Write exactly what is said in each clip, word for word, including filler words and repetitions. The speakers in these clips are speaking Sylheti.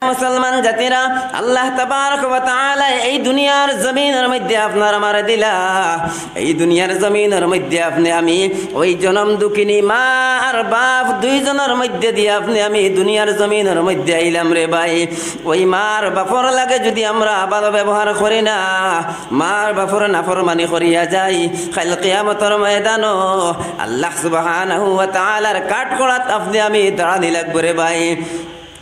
মুসলমান জাতিরা, আল্লাহ তাবারক ওয়া তাআলা এই দুনিয়ার জমিনর মধ্যে আপনার আমারে দিলা, এই দুনিয়ার জমিনর মধ্যে আপনে আমি ওই জনম দুঃখিনী মা আর বাপ দুইজনর মধ্যে দিয়া আপনে আমি দুনিয়ার জমিনর মধ্যে আইলাম রে ভাই। ওই মার বাপর লগে যদি আমরা ভালো ব্যবহার করি না, মার বাপর নাফরমানি করিয়া যাই, কাইল কিয়ামতর ময়দানো আল্লাহ সুবহানাহু ওয়া তাআলার কাঠগড়াত আপনে আমি দাঁড়ানি লাগবো রে ভাই।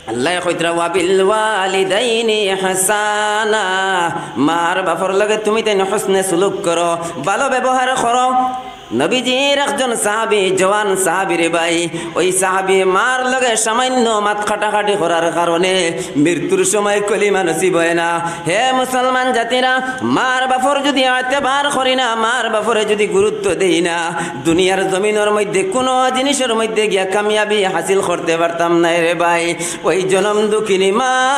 আল্লায় কইতরা, "ওয়াবিল ওয়ালিদাইনি ইহসানা।" মার বাপর লগে তুমি তাইন হুসনে সুলুক করো, ভালো ব্যবহার করো। নবীজির একজন সাহাবী, জওয়ান সাহাবী রে ভাই, ওই সাহাবী মার লগে সামান্য মাত কাটাকাটি করার কারণে মৃত্যুর সময় কলিমা নসিব হয় না। হে মুসলমান জাতিরা, মার বাপর যদি এতেবার করি না, মার বাপরে যদি গুরুত্ব দেই না, দুনিয়ার জমিনর মধ্যে কোনো জিনিসর মধ্যে গিয়া কামিয়াবি হাসিল করতে পারতাম না রে ভাই। ওই জনম দুঃখিনী মা,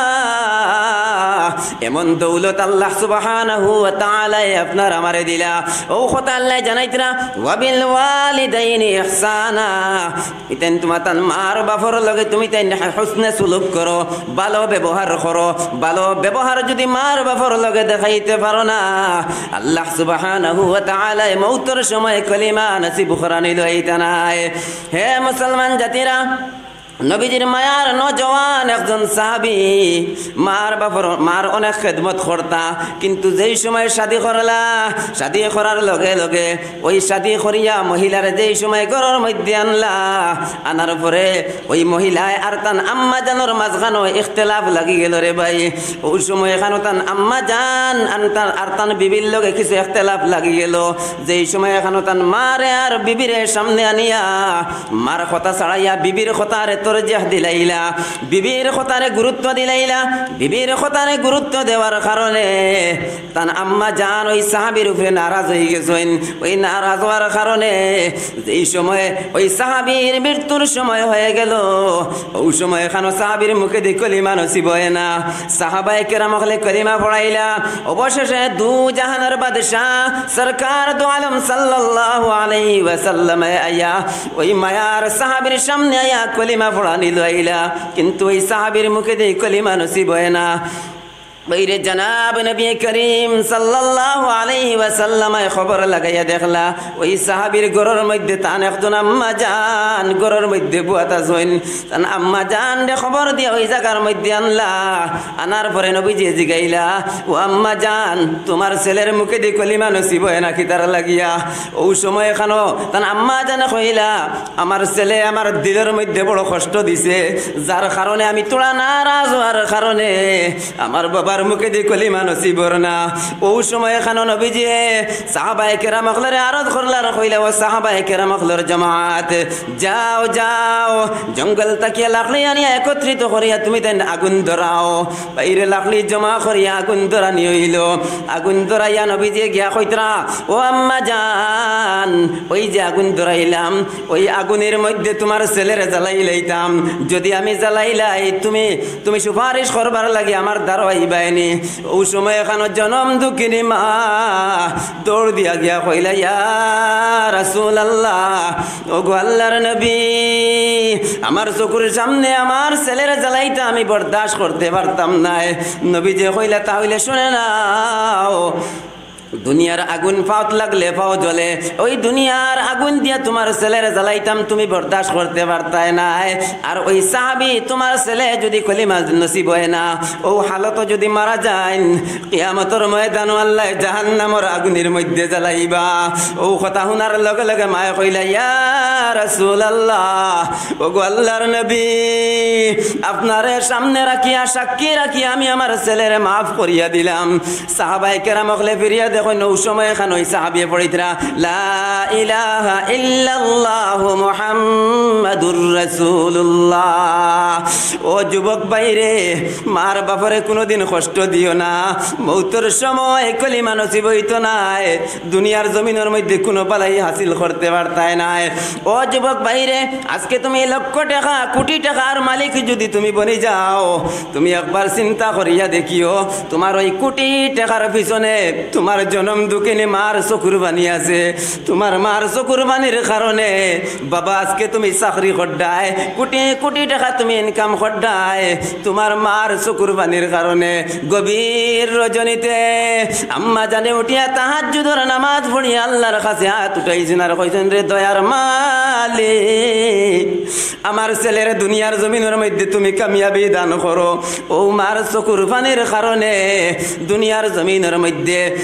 এমন দৌলত আল্লাহ সুবহানাহু ওয়া তাআলায় আপনার আমারে দিলা। ও কথা আল্লায় জানাইতরা, "ওয়াবিল ওয়ালিদাইনি ইহসানা।" ইতেন তুমার তান মার বাপর লগে তুমি তাইন হুসনে সুলুক করো, ভালো ব্যবহার করো। ভালো ব্যবহার যদি মার বাপর লগে দেখাইতে পারো না, আল্লাহ সুবহানাহু ওয়া তাআলায় মৌতর সময় কলিমা নসিব করানি লইতা নায়। হে মুসলমান জাতিরা, নবীজির মায়ার নওজোয়ান একজন সাহাবী, মার বাপর, মার অনেক খেদমত করতা, কিন্তু যেই সময় শাদী করলা, শাদী করার লগে লগে ওই শাদী করিয়া মহিলারে যেই সময় ঘরর মধ্যে আনলা, আনার পরে ওই মহিলায় আর তান আম্মা জানর মাঝখানো ইখতিলাফ লাগি গেল রে ভাই। ওই সময় এখানো তান আম্মা জান আর তান, আর তান বিবির লগে কিছু ইখতিলাফ লাগি গেল। যেই সময় এখানো তান মারে আর বিবিরে সামনে আনিয়া মার কথা ছাড়াইয়া বিবির কথারে তরজিহ দিলাইলা, বিবির কথারে গুরুত্ব দিলাইলা, বিবির কথারে গুরুত্ব দেওয়ার কারণে তান আম্মা জান ওই সাহাবীর উপরে নারাজ হয়ে গেছইন। ওই নারাজ হওয়ার কারণে যেই সময় ওই সাহাবীর মৃত্যুর সময় হয়ে গেল, ওই সময় এখানো সাহাবীর মুখেদি কলিমা নসিব হয় না। সাহাবায়ে কেরাম অকলে কলিমা পড়াইলা। অবশেষে দু জাহানের বাদশা সরকার দু আলম সাল্লাল্লাহু আলাইহি ওয়াসাল্লামে আইয়া ওই মায়ার সাহাবীর সামনে আইয়া কলিমা পড়ানি লইলা, কিন্তু ওই সাহাবীর মুখেদি কলিমা নসিব হয় না। বাইরে জনাব নবী করিম সাল্লাল্লাহু আলাইহি ওয়াসাল্লামে খবর লাগাইয়া দেখলা, ওই সাহাবীর ঘরর মধ্যে তান একজন আম্মা জান ঘরর মধ্যে বওয়াত আছইন। তান আম্মা জানরে খবর দিয়া ওই জাগার মধ্যে আনলা। আনার পরে নবীজি জিগাইলা, "ও আম্মা জান, তুমার ছেলের মুখেদি কলিমা নসিব হয় না কিতার লাগিয়া?" ও সময় এখানো তান আম্মা জানে কইলা, "আমার ছেলে আমার দিলর মধ্যে বড় কষ্ট দিছে, যার কারণে আমি থুড়া নারাজ হওয়ার কারণে আমার বাবার মুখেদি কলিমা নসিব অর না।" ও সময় এখানো নবীজিয়ে সাহাবায়ে কেরাম অকলরে আরজ করলা আর কইলা, "ও সাহাবায়ে কেরাম অকলর জমাত, যাও, যাও, জঙ্গল থাকিয়া লাকড়ি আনিয়া একত্রিত করিয়া তুমি তাইন আগুন ধরাও।" বাইরে লাকড়ি জমা করিয়া আগুন ধরানি হইল। আগুন ধরাইয়া নবীজিয়ে গিয়া কইতরা, "ও আম্মা জান, ওই যে আগুন ধরাইলাম, ওই আগুনের মধ্যে তুমার ছেলেরে জ্বালাই লাইতাম, যদি আমি জ্বালাইলাই তুমি, তুমি সুপারিশ করবার লাগি আমার দ্বারো আইবায়নি।" ও সময় এখানো জনম দুঃখিনী মা দৌড় দিয়া গিয়া কইলা, "ইয়া রাসূলুল্লাহ, ও গো আল্লাহর নবী, আমার চকুর সামনে আমার ছেলেরে জ্বালাইতা আমি বরদাস্ত করতে পারতাম নায়।" নবীজিয়ে কইলা, "তাহলে শুনে নাও, দুনিয়ার আগুন পাওত লাগলে পাও জ্বলে, ওই দুনিয়ার আগুন দিয়া তুমার ছেলেরে জ্বালাইতাম, তুমি বরদাস্ত করতে পারতায় নায়। আর ওই সাহাবী তুমার ছেলে যদি কলিমা নসিব হয় না, ও হালতো যদি মারা যাইন, কিয়ামতর ময়দানো আল্লায় জাহান্নামর আগুনের মধ্যে জ্বালাইবা।" ও কথা হুনার লগে লগে মায়ে কইলা, "ইয়া রাসূলুল্লাহ, ও গো আল্লাহর নবী, আপনারে সামনে রাখিয়া, সাক্ষী রাখিয়া আমি আমার ছেলেরে মাফ করিয়া দিলাম।" সাহাবায়ে কেরাম অকলে ফিরিয়া দেখইন, ও সময় এখানো ওই সাহাবিয়ে পড়িতরা, "লা ইলাহা ইল্লাল্লাহু মুহাম্মাদুর রাসূলুল্লাহ।" ও যুবক ভাইরে, মার বাপরে কোনোদিন কষ্ট দিও না। মৌতর সময় কলিমা নসিব হইতো নায়, দুনিয়ার জমিনর মধ্যে কোনো বালাই হাসিল করতে পারতায় নায়। ও যুবক ভাইরে, আজকে তুমি লক্ষ টাকা, কোটি টাকার মালিক যদি তুমি বনি যাও, তুমি একবার চিন্তা করিয়া দেখিও, তুমার ওই কোটি টাকার পিছনে তুমার জনম দুঃখিনী মার চকুর পানি আছে। তুমার মার চকুর পানির কারণে বাবা আজকে তুমি চাকরি কররায়, কোটি কোটি টেকা তুমি ইনকাম কররায়। তুমার মার চকুর পানির কারণে গভীর রজনীতে আম্মা জানে উঠিয়া তাহাজ্জুদর নামাজ পড়িয়া আল্লার কাছে আত উঠাইছইন আর কইছইন, "রে দয়ার মালিক, আমার ছেলেরে দুনিয়ার জমিনর মধ্যে তুমি কামিয়াবি দান করো।" অউ মার চকুর পানির কারণে দুনিয়ার জমিনর মধ্যে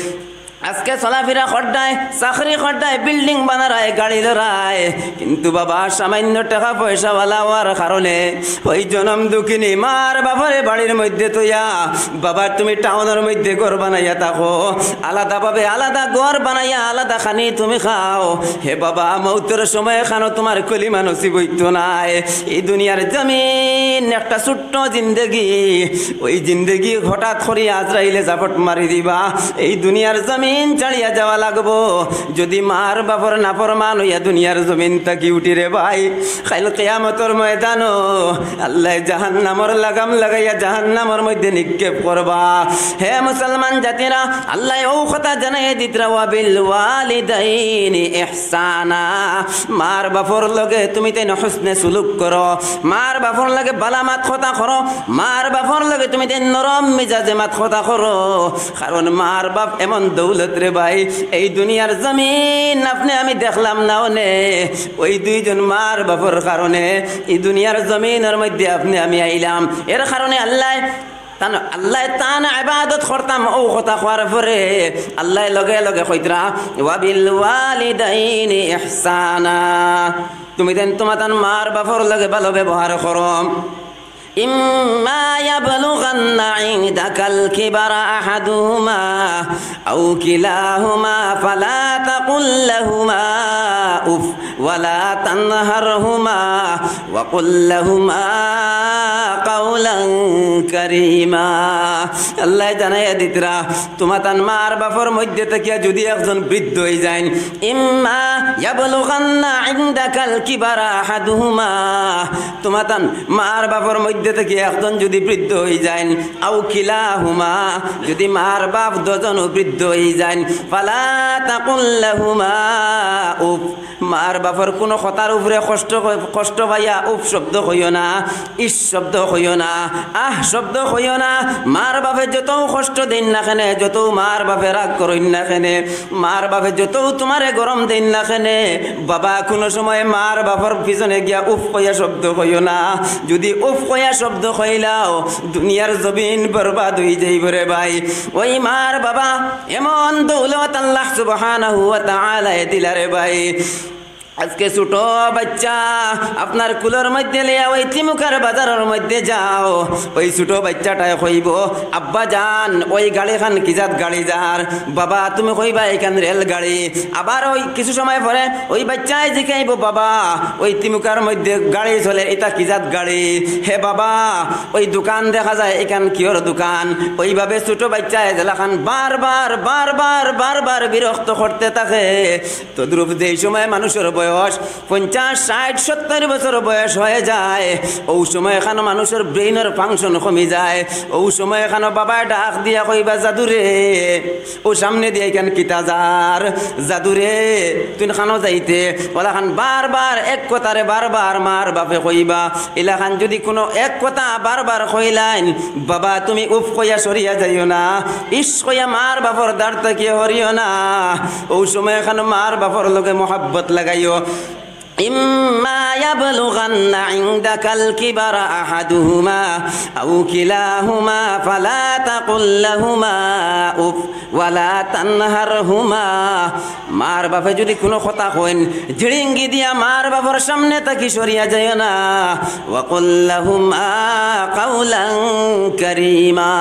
আজকে চলাফিরা কররায়, চাকরি কররায়, বিল্ডিং বানারায়, গাড়ি লইরায়, কিন্তু বাবা সামান্য টেকা পয়সাওয়ালা অওয়ার কারণে অউ জনম দুঃখিনী মার বাফরে বাড়ির মধ্যে থইয়া, বাবা তুমি টাউনর মধ্যে ঘর বানাইয়া থাকো, আলাদাভাবে আলাদা ঘর বানাইয়া আলাদা খানি তুমি খাও। হে বাবা, মউতর সময় খানো তুমার কলিমা নসিব অইতো নায়। ই দুনিয়ার জমিন একটা ছোট্ট জিন্দেগি, অউ জিন্দেগি হঠাৎ করি আজরাইলে জাপট মারি দিবা। ই দুনিয়ার জমিন ছাড়িয়া যাওয়া লাগবো। যুদি মার বাফর নাফরমান অইয়া দুনিয়ার জমিন থাকি উঠি রে ভাই, কাইল কিয়ামতর ময়দানো আল্লায় জাহান্নামর লাগাম লাগাইয়া জাহান্নামর মধ্যে নিক্ষেপ করবা। হে মুসলমান জাতিরা, আল্লায় অউ কথা জানাইয়া দিতরা, "ওয়াবিল ওয়ালিদাইনি ইহসানা।" মার বাফর লগে তুমি তাইন হুসনে সুলুক করো, মার বাফর লগে বালা মাত কথা করো, মার বাফর লগে তুমি তাইন নরম মিজাজে মাত কথা করো, কারণ মার বাফ এমন দৌলত রে ভাই, এই দুনিয়ার জমিন আপনে আমি দেখলাম না অনে, অউ দুইজন মার বাফর কারণে ই দুনিয়ার জমিনর মধ্যে আপনে আমি আইলাম। এর কারণে আল্লায় তান, আল্লায় তান ইবাদত করতাম, অউ কথা কওয়ার পরে আল্লায় লগে লগে কইতরা, "ওয়াবিল ওয়ালিদাইনি ইহসানা।" তুমি তাইন তুমার তান মার বাফর লগে ভালো ব্যবহার করো। إما يبلغن عندك الكبر أحدهما أو كلاهما فلا تقل لهما أف ولا تنهرهما وقل لهما قولا كريما। আল্লায় জানাইয়া দিতরা, তুমার তান মার বাফর মধ্যে থাকিয়া যুদি একজন বৃদ্ধ অইযাইন, إما يبلغن عندك الكبر أحدهما, তুমার তান মার বাফর মধ্যে থাকি একজন যুদি বৃদ্ধ অইযাইন, أو كلاهما, যুদি মার বাফ দুইজনও বৃদ্ধ অইযাইন, فلا تقل لهما أف, মার বাফর কুনু কথার উপরে কষ্ট, কষ্ট পাইয়া উফ শব্দ কইও না, ইস শব্দ কইও না, আহ শব্দ কইও না। মার বাফে যতউ কষ্ট দেইন না কেনে, যতউ মার বাফে রাগ করইন না কেনে, মার বাফে যতউ তুমারে গরম দেইন না কেনে, বাবা, কুনু সময় মার বাফর পিছনে গিয়া উফ কইয়া শব্দ কইও না। যুদি উফ কইয়া শব্দ কইলাও, দুনিয়ার জমিন বরবাদ অইযাইবো রে ভাই। অউ মার বাবা এমন দৌলত আল্লাহ সুবহানাহু ওয়া তাআলায় দিলা রে ভাই। আজকে ছোট বাইচ্চা আপনার কুলর মধ্যে লইয়া অউ তিমুকার বাজারর মধ্যে যাও, অউ ছোট বাইচ্চাটায় কইবো, "আব্বা জান, অউ গাড়িখান কি জাত গাড়ি যার?" বাবা, তুমি কইবা, "ইখান রেলগাড়ি।" আবার অউ কিছু সময় পরে অউ বাইচ্চায় জিকাইবো, "বাবা, অউ তিমুকার মধ্যে গাড়ি চলে, ইটা কি জাত গাড়ি?" "হে বাবা, অউ দোকান দেখা যায়, ইখান কিওর দোকান?" অউভাবে ছোট বাইচ্চায় যেলাখান বারবার, বারবার, বারবার বিরক্ত করতে থাকে, তদ্রূপ যেই সময় মানুষর বয়স পঞ্চাশ, ষাইট, সত্তইর বছর বয়স অইযায়, অউ সময়খানো মানুষর ব্রেইনর function কমি যায়। অউ সময়খানো বাবায় ডাক দিয়া কইবা, "জাদু রে, অউ সামনেদি ইখান কিতা যার? জাদু রে, তুইন কানো যাইতে?" অলাখান বারবার এক কথারে বারবার মার বাফে কইবা। ইলাখান যুদি কুনু এক কথা বারবার কইলাইন, বাবা, তুমি উফ কইয়া সরিয়া যাইও না, ইস কইয়া মার বাফর দ্বার থাকি হরিও না। অউ সময়খানো মার বাফর লগে মহব্বত লাগাইও। إما يبلغن عندك الكبر أحدهما أو كلاهما فلا تقل لهما أف ولا تنهرهما। মার বাফে যুদি কুনু কথা কইন, জিড়িঙ্গি দিয়া মার বাফর সামনে থাকি সরিয়া যাইও না। وقل لهما قولا كريما।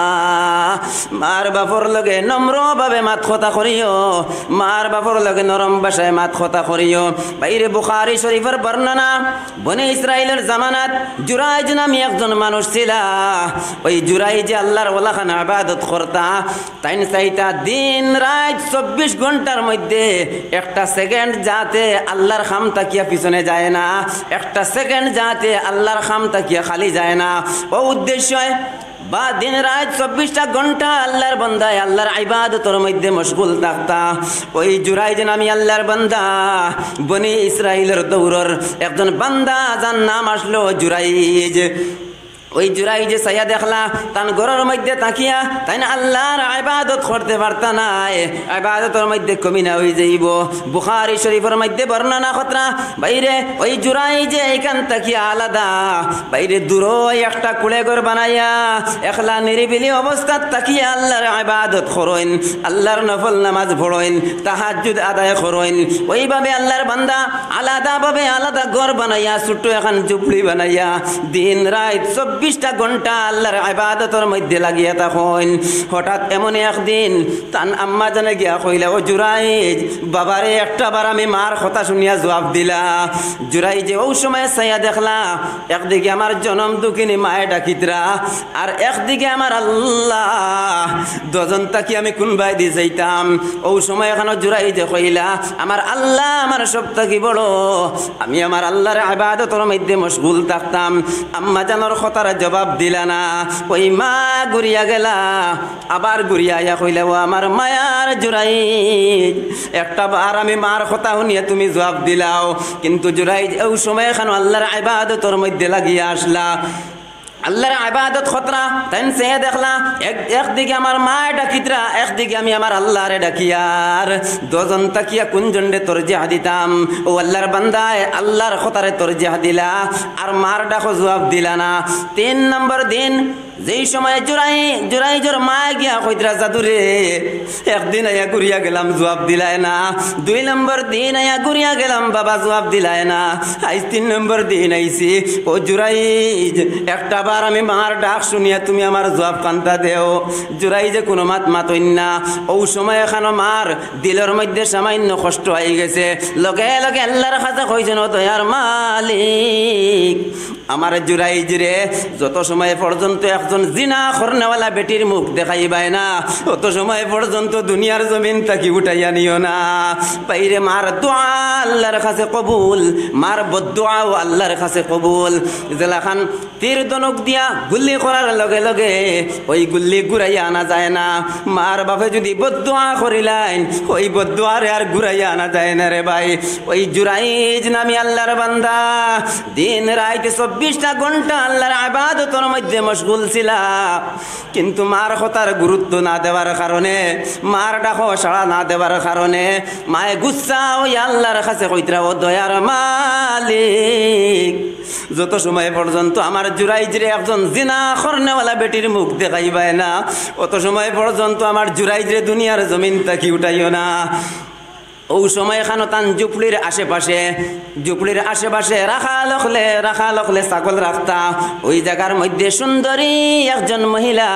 মার বাফর লগে নম্রভাবে মাত কথা করিও, মার বাফর লগে নরম ভাষায় মাত কথা করিও। বাইরে বুখারী শরীফর বর্ণনা, বনি ইসরাইলর জামানাত জুরাইজ নামে একজন মানুষ ছিলা। অউ জুরাইজে আল্লার অলাখান ইবাদত করতা। তাইন চাইতা দিন রাইত চব্বিশ ঘন্টার মধ্যে একটা সেকেন্ড যাতে আল্লার কাম থাকিয়া পিছনে যায় না, একটা সেকেন্ড যাতে আল্লার কাম থাকিয়া খালি যায় না। অউ উদ্দেশ্যে বা দিন রাইত চব্বিশটা ঘন্টা আল্লার বান্দায় আল্লার ইবাদতর মধ্যে মশগুল থাকতা। ওই জুরাইজ নামি আল্লার বান্দা, বনি ইসরাইলর দৌরর একজন বান্দা, যার নাম আসলো জুরাইজ। ওই জুরাইজে চাইয়া দেখলা, তান ঘরর মধ্যে থাকিয়া তাইন আল্লার ইবাদত করতে পারতা নায়, ইবাদতর মধ্যে কমি না অই যাইবো। বুখারী শরীফর মধ্যে বর্ণনা খতরা, ভাইরে, ওই জুরাইজে এইখান থাকিয়া আলাদা, ভাইরে, দূরই একটা কুড়ে ঘর বানাইয়া একলা নিরিবিলি অবস্থাত থাকিয়া আল্লার ইবাদত করইন, আল্লার নফল নামাজ পড়ইন, তাহাজ্জুদ আদায় করইন। ওইভাবে আল্লার বান্দা আলাদাভাবে আলাদা ঘর বানাইয়া, ছোট্ট একখান ঝুপড়ি বানাইয়া, দিন রাইত চব্বিশটা ঘন্টা আল্লার ইবাদতর মধ্যে লাগিয়া থাকইন। হঠাৎ এমন একদিন তান আম্মা জানে গিয়া কইলা, "ও জুরাইজ, বাবারে, একটা বার আমি মার কথা শুনিয়া জবাব দিলা।" জুরাইজে অউ সময় চাইয়া দেখলা, একদিকে আমার জনম দুঃখিনী মায়ে ডাকিতরা, আর একদিকে আমার আল্লাহ। দুইজন থাকি আমি কুনবায়দি যাইতাম? অউ সময় এখানো জুরাইজে কইলা, "আমার আল্লাহ আমার সব থাকি বড়, আমি আমার আল্লার ইবাদতর মধ্যে মশগুল থাকতাম।" আম্মা জানর কথার জবাব দিলা না। ওই মা ঘুরিয়া গেলা, আবার ঘুরিয়া আইয়া কইলা, "ও আমার মায়ার জুরাইজ, একটা বার আমি মার কথা শুনিয়া তুমি জবাব দিলাও।" কিন্তু জুরাইজ অউ সময় এখানো আল্লার ইবাদতর মধ্যে লাগিয়া আসলা। আল্লার ইবাদত খতরা, তাইন চাইয়া দেখলা, এক, একদিকে আমার মায়ে ডাকিতরা, একদিকে আমি আমার আল্লারে ডাকিয়ার। দুইজন থাকিয়া কুনজনরে তরজিহ দিতাম? অউ আল্লার বান্দায় আল্লার কথারে তরজিহ দিলা, আর মার ডাকো জবাব দিলা না। তিন নম্বর দিন, যেই সময় জুরাই-, জুরাইজর মায়ে গিয়া কইতরা, "জাদুরে, একদিন আইয়া ঘুরিয়া গেলাম, জবাব দিলায় না। দুই নম্বর দিন আইয়া ঘুরিয়া গেলাম, বাবা, জবাব দিলায় না। আইজ তিন নম্বর দিন আইছি, ও জুরাইজ, একটা বার আমি মার ডাক শুনিয়া তুমি আমার জবাব খানতা দেও।" জুরাইজে কুনু মাত মাতইন না। অউ সময় এখানো মার দিলর মধ্যে সামান্য কষ্ট আইগেছে। লগে লগে আল্লার কাছে কইছইন, "ও দয়ার মালিক, আমার জুরাইজরে যত সময় পর্যন্ত একজন জিনা করনেওয়ালা বেটির মুখ দেখাইবায় না, অত সময় পর্যন্ত দুনিয়ার জমিন থাকি উঠাইয়া নিও না।" ভাইরে, মার দোয়া আল্লার কাছে কবুল, মার বদদোয়াও আল্লার কাছে কবুল। যেলাখান তীর ধনুক দিয়া গুলি করার লগে লগে ওই গুলি ঘুরাইয়া আনা যায় না। মার বাপে যুদি বদদোয়া করিলাইন, ওই বদদোয়ারে আর ঘুরাইয়া আনা যায় না রে ভাই। ওই জুরাইজ নামি আল্লার বান্দা দিন রাইত চব্বিশটা ঘন্টা আল্লার ইবাদতর মধ্যে মশগুল ছিলা, কিন্তু মার কথার গুরুত্ব না দেওয়ার কারণে, মার ডাকো সাড়া না দেওয়ার কারণে মায়ে গুসা অইয়া আল্লার কাছে কইতরা, "ও দয়ার মালিক, যত সময় পর্যন্ত আমার জুরাইজরে একজন জিনা করনেওয়ালা বেটির মুখ দেখাইবায় না, অত সময় পর্যন্ত আমার জুরাইজরে দুনিয়ার জমিন থাকি উঠাইও না।" অউ সময় এখানো তান ঝুপড়ির আশেপাশে, ঝুপড়ির আশেপাশে রাখাল অকলে, রাখাল অকলে ছাগল রাখতা। ওই জাগার মধ্যে সুন্দরী একজন মহিলা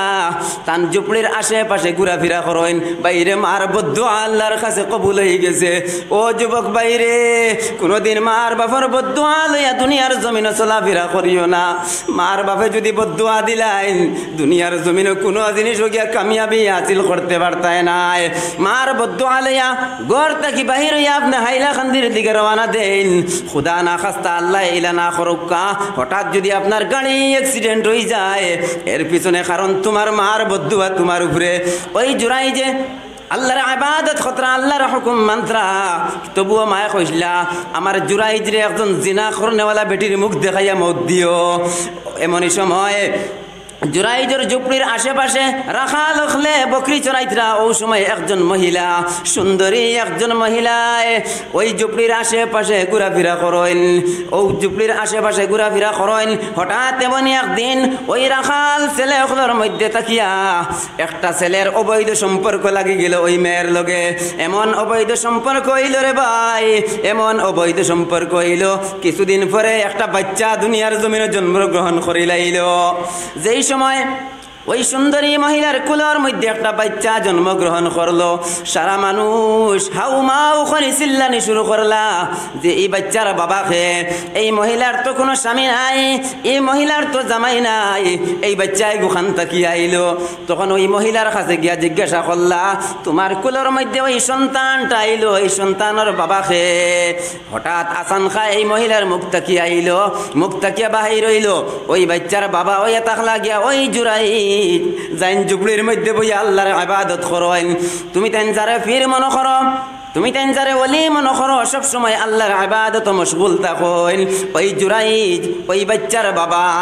তান ঝুপড়ির আশেপাশে ঘুরাফিরা করইন। ভাইরে, মার বদদোয়া আল্লার কাছে কবুল অইগেছে। ও যুবক ভাইরে, কুনুদিন মার বাপর বদদোয়া লইয়া দুনিয়ার জমিনো চলাফিরা করিও না। মার বাপে যুদি বদদোয়া দিলাইন, দুনিয়ার জমিনো কুনু জিনিস গিয়া কামিয়াবি হাসিল করতে পারতায় নায়। মার বদদোয়া লইয়া ঘর থাকি বাহির অইয়া আপনে হাইলাকান্দির দিকে রওয়ানা দেইন। খুদা না খাস্তা, আল্লায় ইলা না করউক্কা, হঠাৎ যুদি আপনার গাড়ি accident অইযায়, এর পিছনে কারণ তুমার মার বদদোয়া তুমার উপরে। ওই জুরাইজে আল্লার ইবাদত করতরা, আল্লার হুকুম মানতরা, তবুও মায়ে কইছলা, "আমার জুরাইজরে একজন জিনা করনেওয়ালা বেটির মুখ দেখাইয়া মউত দিও।" এমনই সময় জুরাইজর ঝুপড়ির আশেপাশে রাখাল অকলে বকরি চরাইতরা। অউ সময় একজন মহিলা, সুন্দরী একজন মহিলায় ওই ঝুপড়ির আশেপাশে ঘুরাফিরা করইন। অউ ঝুপড়ির আশেপাশে ঘুরাফিরা করইন। হঠাৎ এমনই একদিন ওই রাখাল ছেলে অকলর মধ্যে থাকিয়া একটা ছেলের অবৈধ সম্পর্ক লাগি গেল ওই মেয়ের লগে। এমন অবৈধ সম্পর্ক অইল রে ভাই, এমন অবৈধ সম্পর্ক অইল, কিছুদিন পরে একটা বাইচ্চা দুনিয়ার জমিনো জন্মগ্রহণ করিলাইল। যেই সময় ওই সুন্দরী মহিলার কুলর মধ্যে একটা বাইচ্চা জন্মগ্রহণ করলো, সারা মানুষ হাউ মাউ করি চিল্লানি শুরু করলা যে, "এই বাইচ্চার বাবা কে?" এই মহিলার তো কুনু স্বামী নাই, এই মহিলার তো জামাই নাই, এই বাইচ্চা ইগু কান থাকি আইলো। তখন ওই মহিলার কাছে গিয়া জিজ্ঞাসা করলা, "তুমার কুলর মধ্যে ওই সন্তানটা আইলো, এই সন্তানর বাবা কে?" হঠাৎ আচানকা এই মহিলার মুখ থাকি আইলো, মুখ থাকিয়া বাহির অইলো, ওই বাইচ্চার বাবা অইয়া থাকলা গিয়া ওই জুরাইজ। যাইন ঝুপড়ির মধ্যে বইয়া আল্লাহর ইবাদত করইন। তুমি তাইন যারে পীর মনো করো, তুমি তাইন যারে ওলি মনো করো, সব সময় আল্লাহর ইবাদতো মশগুল থাকইন। ওই জুরাইজ, ওই বাইচ্চার বাবা,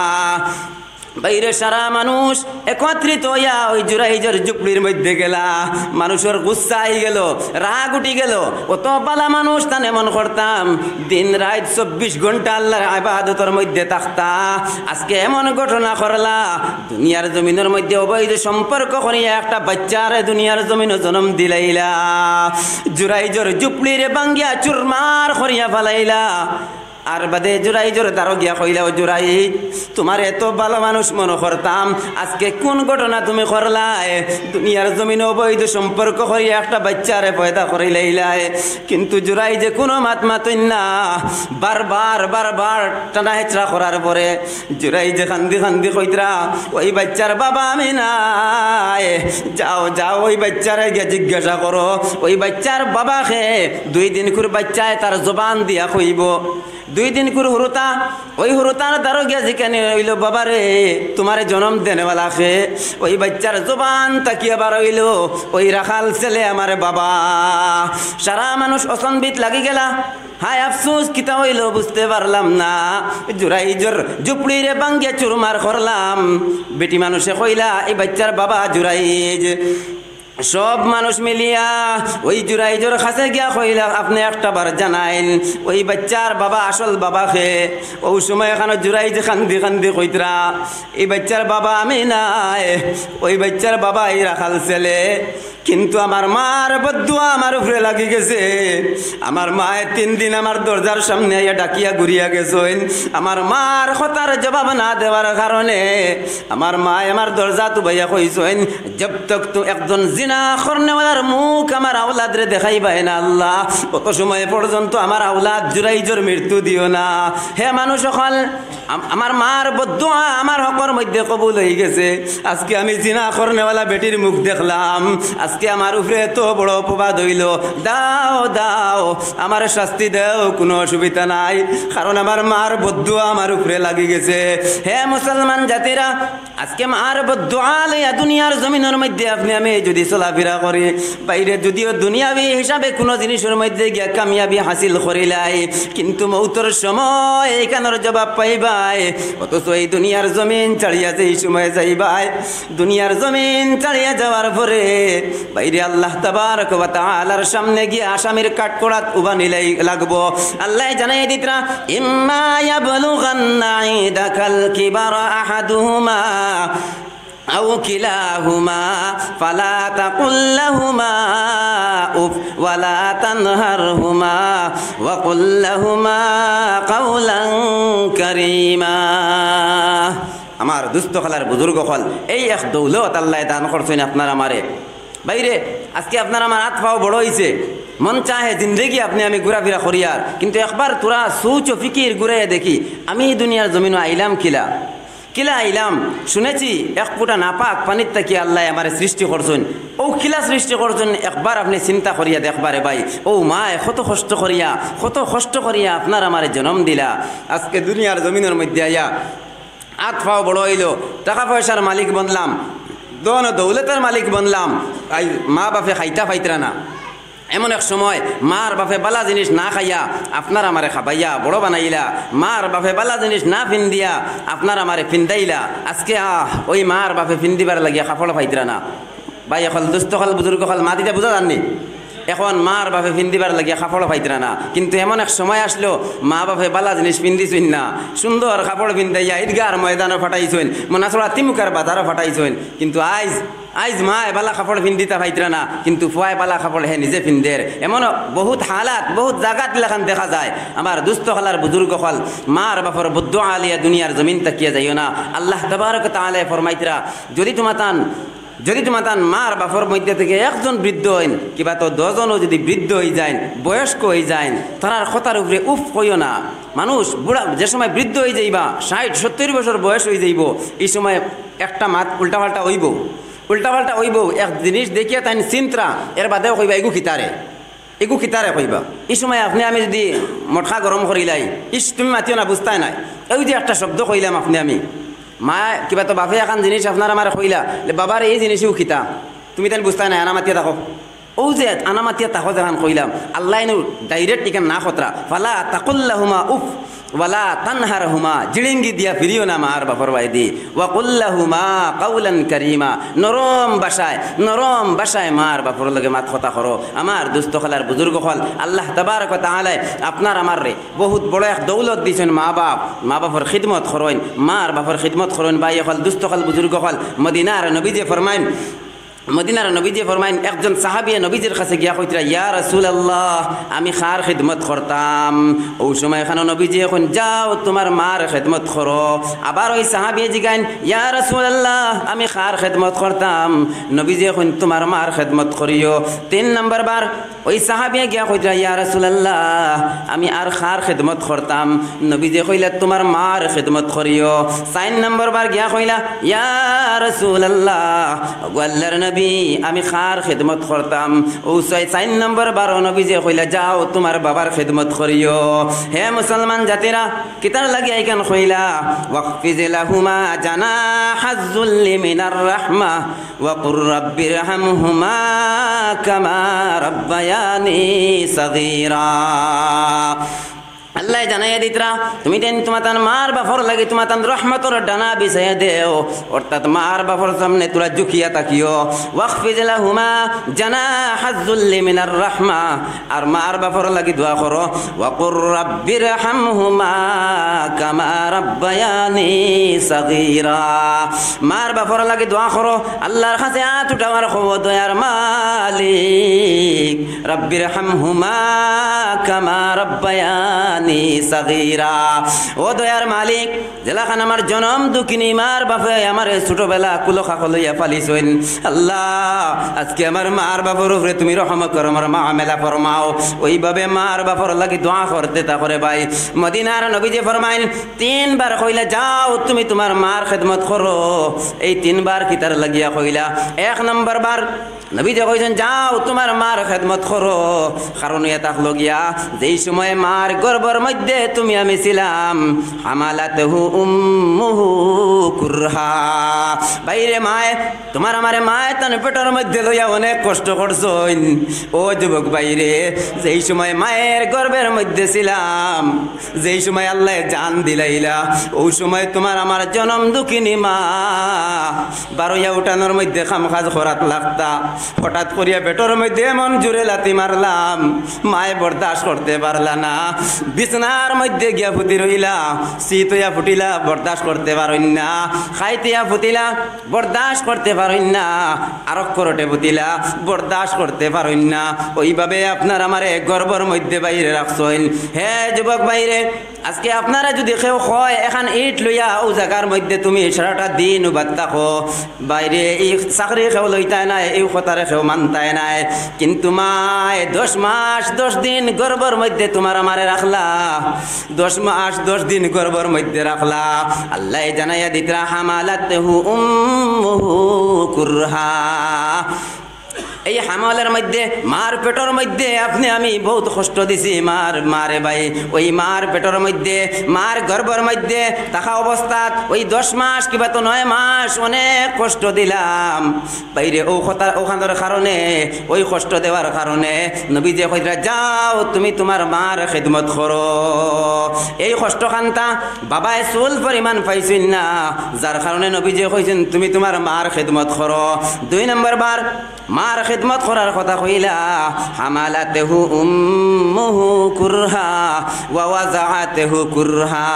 বাইরে সারা মানুষ একত্রিত অইয়া ওই জুরাইজর ঝুপড়ির মধ্যে গেলা। মানুষর গুসা আইগেল, রাগ উঠিগেল। অত বালা মানুষ তান এমন করতাম, দিন রাইত চব্বিশ ঘন্টা আল্লাহর ইবাদতর মধ্যে থাকতা। আজকে এমন ঘটনা করলা, দুনিয়ার জমিনর মধ্যে অবৈধ সম্পর্ক করিয়া একটা বাইচ্চারে দুনিয়ার জমিনো জনম দিলাইলা। জুরাইজর ঝুপড়িরে ভাঙ্গিয়া চুরমার করিয়া ফালাইলা। আর বাদে জুরাইজর দারো গিয়া কইলা, "ও জুরাইজ, তুমারে এত বালা মানুষ মনো করতাম, আজকে কুন ঘটনা তুমি করলায়? দুনিয়ার জমিনো অবৈধ সম্পর্ক করিয়া একটা বাইচ্চারে পয়দা করিলাইলায়।" কিন্তু জুরাইজে কুনু মাত মাতইন না। বারবার, বারবার টানা হেচড়া করার পরে জুরাইজে কান্দি কান্দি কইতরা, "ওই বাইচ্চার বাবা আমি নায়। যাও, যাও, ওই বাইচ্চারে গিয়া জিজ্ঞাসা করো, ওই বাইচ্চার বাবা কে।" দুই দিন কুর বাইচ্চায় তার জবান দিয়া কইবো। দুই দিন কুর হুরুতা, ওই হুরুতার দারো গিয়া জিকানি অইলো, "বাবারে, তুমারে জনম দেনেওয়ালা কে?" ওই বাইচ্চার জবান থাকিয়া বার অইলো, "ওই রাখাল ছেলে আমার বাবা।" সারা মানুষ অচম্বিত লাগি গেলা। হায় আফসোস, কিতা অইলো বুঝতে পারলাম না। জুরাইজর ঝুপড়িরে ভাঙ্গিয়া চুরমার করলাম। বেটি মানুষে কইলা, "এই বাইচ্চার বাবা জুরাইজ।" সব মানুষ মিলিয়া ওই জুরাইজর কাছে গিয়া কইলা, "আপনে একটা বার জানাইন, ওই বাইচ্চার বাবা আসল বাবা কে?" অউ সময় এখানো জুরাইজ কান্দি কান্দি কইতরা, "এই বাইচ্চার বাবা আমি নায়, ওই বাইচ্চার বাবা এই রাখাল ছেলে।" কিন্তু আমার মার বদদোয়া আমার উপরে লাগি গেছে। আমার মায়ে তিন দিন আমার দরজার সামনে আইয়া ডাকিয়া ঘুরিয়া গেছইন। আমার মার কথার জবাব না দেওয়ার কারণে আমার মায়ে আমার দরজাত উবাইয়া কইছইন, "জব তক তো একজন জিনা করনেওয়ালার মুখ আমার আওলাদরে দেখাইবায় না আল্লাহ, অত সময় পর্যন্ত আমার আওলাদ জুরাইজর মৃত্যু দিও না।" হে মানুষ অকল, আম-, আমার মার বদদোয়া আমার হকর মধ্যে কবুল অইগেছে। আজকে আমি জিনা করনেওয়ালা বেটির মুখ দেখলাম। আজকে আমার উপরে এত বড় অপবাদ অইলো। দাও, দাও, আমারে শাস্তি দাও, কুনু অসুবিধা নাই, কারণ আমার মার বদদোয়া আমার উপরে লাগি গেছে। হে মুসলমান জাতিরা, আজকে মার বদদোয়া লইয়া দুনিয়ার জমিনর মধ্যে আপনে আমি যুদি চলাফিরা করি, বাইরে যুদিও দুনিয়াবি হিসাবে কুনু জিনিসর মধ্যে গিয়া কামিয়াবি হাসিল করিলাই, কিন্তু মৌতর সময় এইখানর জবাব পাইবায়। অথচ এই দুনিয়ার জমিন ছাড়িয়া যেই সময় যাইবায়, দুনিয়ার জমিন ছাড়িয়া যাওয়ার পরে বাইরে আল্লাহ তাবারক ওয়া তাআলার সামনে গিয়া আসামির কাঠগড়াত উবানি লাগবো। আল্লায় জানাইয়া দিতরা, "ইম্মা ইয়াবলুগান্না ইনদাকাল কিবারা আহাদুহুমা আও কিলাহুমা ফালা তাকুল লাহুমা উফ ওয়ালা তানহারহুমা ওয়া কুল লাহুমা কাওলান কারীমা।" আমার দুস্ত অকল আর বুজুর্গ অকল, এই এক দৌলত আল্লায় দান করছইন আপনার আমারে। বাইরে, আজকে আপনার আমার আত পাও বড় অইছে, মন চাহে জিন্দেগি আপনে আমি ঘুরাফিরা করিয়ার, কিন্তু একবার থুড়া সোচ ও ফিকির ঘুরাইয়া দেখি, আমি এই দুনিয়ার জমিনো আইলাম কিলা? কিলা আইলাম? শুনেছি এক ফুটা নাপাক পানির থাকি আল্লায় আমারে সৃষ্টি করছইন। অউ কিলা সৃষ্টি করছইন একবার আপনে চিন্তা করিয়া দেখবা রে ভাই। অউ মায় কত কষ্ট করিয়া, কত কষ্ট করিয়া আপনার আমারে জনম দিলা। আজকে দুনিয়ার জমিনর মধ্যে আইয়া আত পাও বড় অইলো, টেকা পয়সার মালিক বনলাম, ধন ও দৌলতর মালিক বনলাম, আইজ মা বাপে খাইতা পাইতরা না। এমন এক সময় মার বাপে বালা জিনিস না খাইয়া আপনার আমারে খাবাইয়া বড় বানাইলা, মার বাপে বালা জিনিস না ফিন্দিয়া আপনার আমারে ফিন্দাইলা। আজকে আহ, ওই মার বাপে ফিন্দিবার লাগিয়া কাপড় পাইতরা না। ভাই অকল, দুস্ত অকল, বুজুর্গ অকল, মাত ইতা বুঝা যারনি? এখন মার বাপে ফিন্দিবার লাগিয়া কাপড় পাইতরা না, কিন্তু এমন এক সময় আসলো, মা বাপে বালা জিনিস ফিন্দিছইন না, সুন্দর কাপড় ফিন্দাইয়া ঈদগাহর ময়দানো ফাটাইছইন, মনাসড়া তিমুকার বাজারো ফাটাইছইন, কিন্তু আইজ, আইজ মায় বালা কাপড় ফিন্দিতা পাইতরা না, কিন্তু ফুয়ায় বালা কাপড় হে নিজে ফিন্দের। এমন বহুত হালাত, বহুত জাগাত ইলাখান দেখা যায়। আমার দুস্ত অকল আর বুজুর্গ অকল, মার বাপর বদদোয়া লইয়া দুনিয়ার জমিন থাকিয়া যাইও না। আল্লাহ তাবারক তাআলায় ফরমাইতরা, যদি তুমাতান যদি তুমাতান মার বাপর মধ্যে থাকি একজন বৃদ্ধ অইন, কিবা তো দশজনও যদি বৃদ্ধ অইযাইন, বয়স্ক অইযাইন, তারার কথার উপরে উফ কইও না। মানুষ বুড়া, যে সময় বৃদ্ধ অইযাইবা, ষাইট সত্তইর বছর বয়স অইযাইবো, ই সময় একটা মাত উল্টাপাল্টা অইবো, উল্টাপাল্টা অইবো। এক জিনিস দেখিয়া তাইন চিনতরা, এর বাদেও কইবা, "এগু কিতারে, এগু কিতারে?" কইবা। ই সময় আপনে আমি যদি মটকা গরম করিলাই, "ইস, তুমি মাতিও না, বুঝতায় নায়।" অউ যে একটা শব্দ কইলাম আপনে আমি, মা, কিবা তো বাফে এখান জিনিস আপনার আমারে কইলা, লে বাবার এই জিনিসও কিতা? তুমি তাইন বুঝতায় না, আনা মাতিয়া থাকো। ও যে আনা মাতিয়া থাকো যেখান কইলাম, আল্লাহ এনু direct ইখান না খতরা, "ফালা তাকুল্লাহুমা উফ, ওয়ালা তানহারহুমা", জিড়িঙ্গি দিয়া ফিরিও না মার বাফর বায়দি। "ওয়াকুল্লাহুমা কাউলান কারীমা", নরম ভাষায়, নরম ভাষায় মার বাফর লগে মাত কথা করো। আমার দুস্ত খালার বুজুর্গ অকল, আল্লাহ তাবারক ওয়া তাআলায় আপনার আমারে বহুত বড় এক দৌলত দিছইন মা বাপ। মা বাফর খিদমত করইন, মার বাফর খিদমত করইন। ভাই অকল, দুস্ত অকল, বুজুর্গ অকল, মদিনার নবীজিয়ে ফরমাইন, মদিনার নবীজিয়ে ফরমাইন, একজন সাহাবিয়ে নবীজির কাছে গিয়া কইতরা, "ইয়া রাসূলুল্লাহ, আমি কার খিদমত করতাম?" ও সময় এখানো নবীজিয়ে কইন, "যাও, তুমার মার খিদমত করো।" আবার ওই সাহাবিয়ে জিগাইন, "ইয়া রাসূলুল্লাহ, আমি কার খিদমত করতাম?" নবীজিয়ে কইন, "তুমার মার খিদমত করিও।" তিন নম্বর বার ওই সাহাবিয়ে গিয়া কইতরা, "ইয়া রাসূলুল্লাহ, আমি আর কার খিদমত করতাম?" নবীজিয়ে কইলা, "তুমার মার খিদমত করিও।" চাইর নম্বর বার গিয়া কইলা, "ইয়া রাসূলুল্লাহ, ওগো আল্লাহর নবী, আমি কার খিদমত করতাম?" ও ছয়, চাইর নম্বর বারও নবীজিয়ে কইলা, "যাও, তুমার বাবার খিদমত করিও।" হে মুসলমান জাতিরা, কিতার লাগি ইখান কইলা? "ওয়াখফিজ লাহুমা জানাহাজ যুল্লি মিনার রাহমাহ।" ওয়াকুর রাব্বির হামহুমা কামা রাব্বায়ানি সগীরা। আল্লায় জানাইয়া দিতরা, তুমি তাইন তুমাতান মার বাফর লাগি তুমাতান রহমতর ডানা বিছাইয়া দেও, অর্থাৎ মার বাফর সামনে তুরা ঝুকিয়া থাকিও। ওয়াখফিজ লাহুমা জানাহাজ যুল্লি মিনার রাহমা, আর মার বাফর লাগি দোয়া করো, "ওয়াকুর রাব্বির হামহুমা কামা রাব্বায়ানি সগীরা।" মার বাফর লাগি দোয়া করো, আল্লাহর কাছে আত উঠাও আর কও, "দয়ার মালিক, রাব্বির হামহুমা কামা রাব্বায়ানি সগীরা।" ও দয়ার মালিক, যেলাখান আমার জনম দুঃখিনী মার বাফে আমারে ছোটবেলা কুলো খাকো লইয়া পালিছইন। আল্লাহ, আজকে আমার মার বাফর উপরে তুমি রহম করো, আমার মামেলা ফরমাও। ওইভাবে মার বাফর লাগি দোয়া করতে তা করে ভাই। মদিনার নবীজিয়ে ফরমাইন, তিনবার কইলা, "যাও, তুমি তুমার মার খেদমত করো।" এই তিনবার কিতার লাগিয়া কইলা? এক নম্বর বার নবীজিয়ে কইছইন, "যাও, তুমার মার খেদমত করো।" কারণ ইয়া থাকলো গিয়া, যেই সময় মার গর্ভর মধ্যে তুমি আমি ছিলাম, হামালাতহু উম্মুহু কুরহা। ভাইরে মায়, তুমার আমারে মায় তান পেটর মধ্যে লইয়া অনেক কষ্ট করছইন। ও যুবক ভাইরে, যেই সময় মায়ের গর্ভের মধ্যে ছিলাম, যেই সময় আল্লায় জান দিলাইলা, ওই সময় তুমার আমার জনম দুঃখিনী মা বারইয়া উঠানোর মধ্যে কাম কাজ করাত লাগতা। হঠাৎ করিয়া পেটর মধ্যে এমন জোরে লাথি মারলাম, মায় বরদাস্ত করতে পারলা না, বিছনার মধ্যে গিয়া ফুতি রইলা, চিত অইয়া ফুটিলা, বরদাস্ত করতে পারইন না, খাইতে ইয়া ফুতিলা, বরদাস্ত করতে পারইন না, আরক করটে ফুতিলা, বরদাস্ত করতে পারইন না। ওইভাবে আপনার আমারে গর্ভর মধ্যে ভাইরে রাখছইন। হে যুবক ভাইরে, আজকে আপনারে যুদি কেউ কয়, "এখান ইট লইয়া অউ জাগার মধ্যে তুমি সারাটা দিন উবাত থাকো, ভাইরে, ই চাকরি কেউ লইতায় নায়, ই কথারে কেউ মানতায় নায়।" কিন্তু মায় দশ মাস দশ দিন গর্ভর মধ্যে তুমার আমারে রাখলা, দশ মাস দশ দিন গর্ভর মধ্যে রাখলা। আল্লায় জানাইয়া দিতরা, "হামালাতহু উম্মুহু কুরহা।" এই হামলর মধ্যে, মার পেটর মধ্যে আপনে আমি বউত কষ্ট দিছি মার, মারে ভাই। ওই মার পেটর মধ্যে, মার গর্ভর মধ্যে থাকা অবস্থাত ওই দশ মাস কিবা তো নয় মাস অনেক কষ্ট দিলাম। ভাইরে, অউ কথা, অখানর কারণে, ওই কষ্ট দেওয়ার কারণে নবীজিয়ে কইতরা, "যাও, তুমি তুমার মার খেদমত করো।" এই কষ্টখানতা বাবায় চুল পরিমাণ পাইছইন না, যার কারণে নবীজিয়ে কইছইন, "তুমি তুমার মার খেদমত করো।" দুই নম্বর বার মার খেদমত করার কথা কইলা, "হামালাতহু উম্মুহু কুরহা ওয়া ওয়াদাআতহু কুরহা।"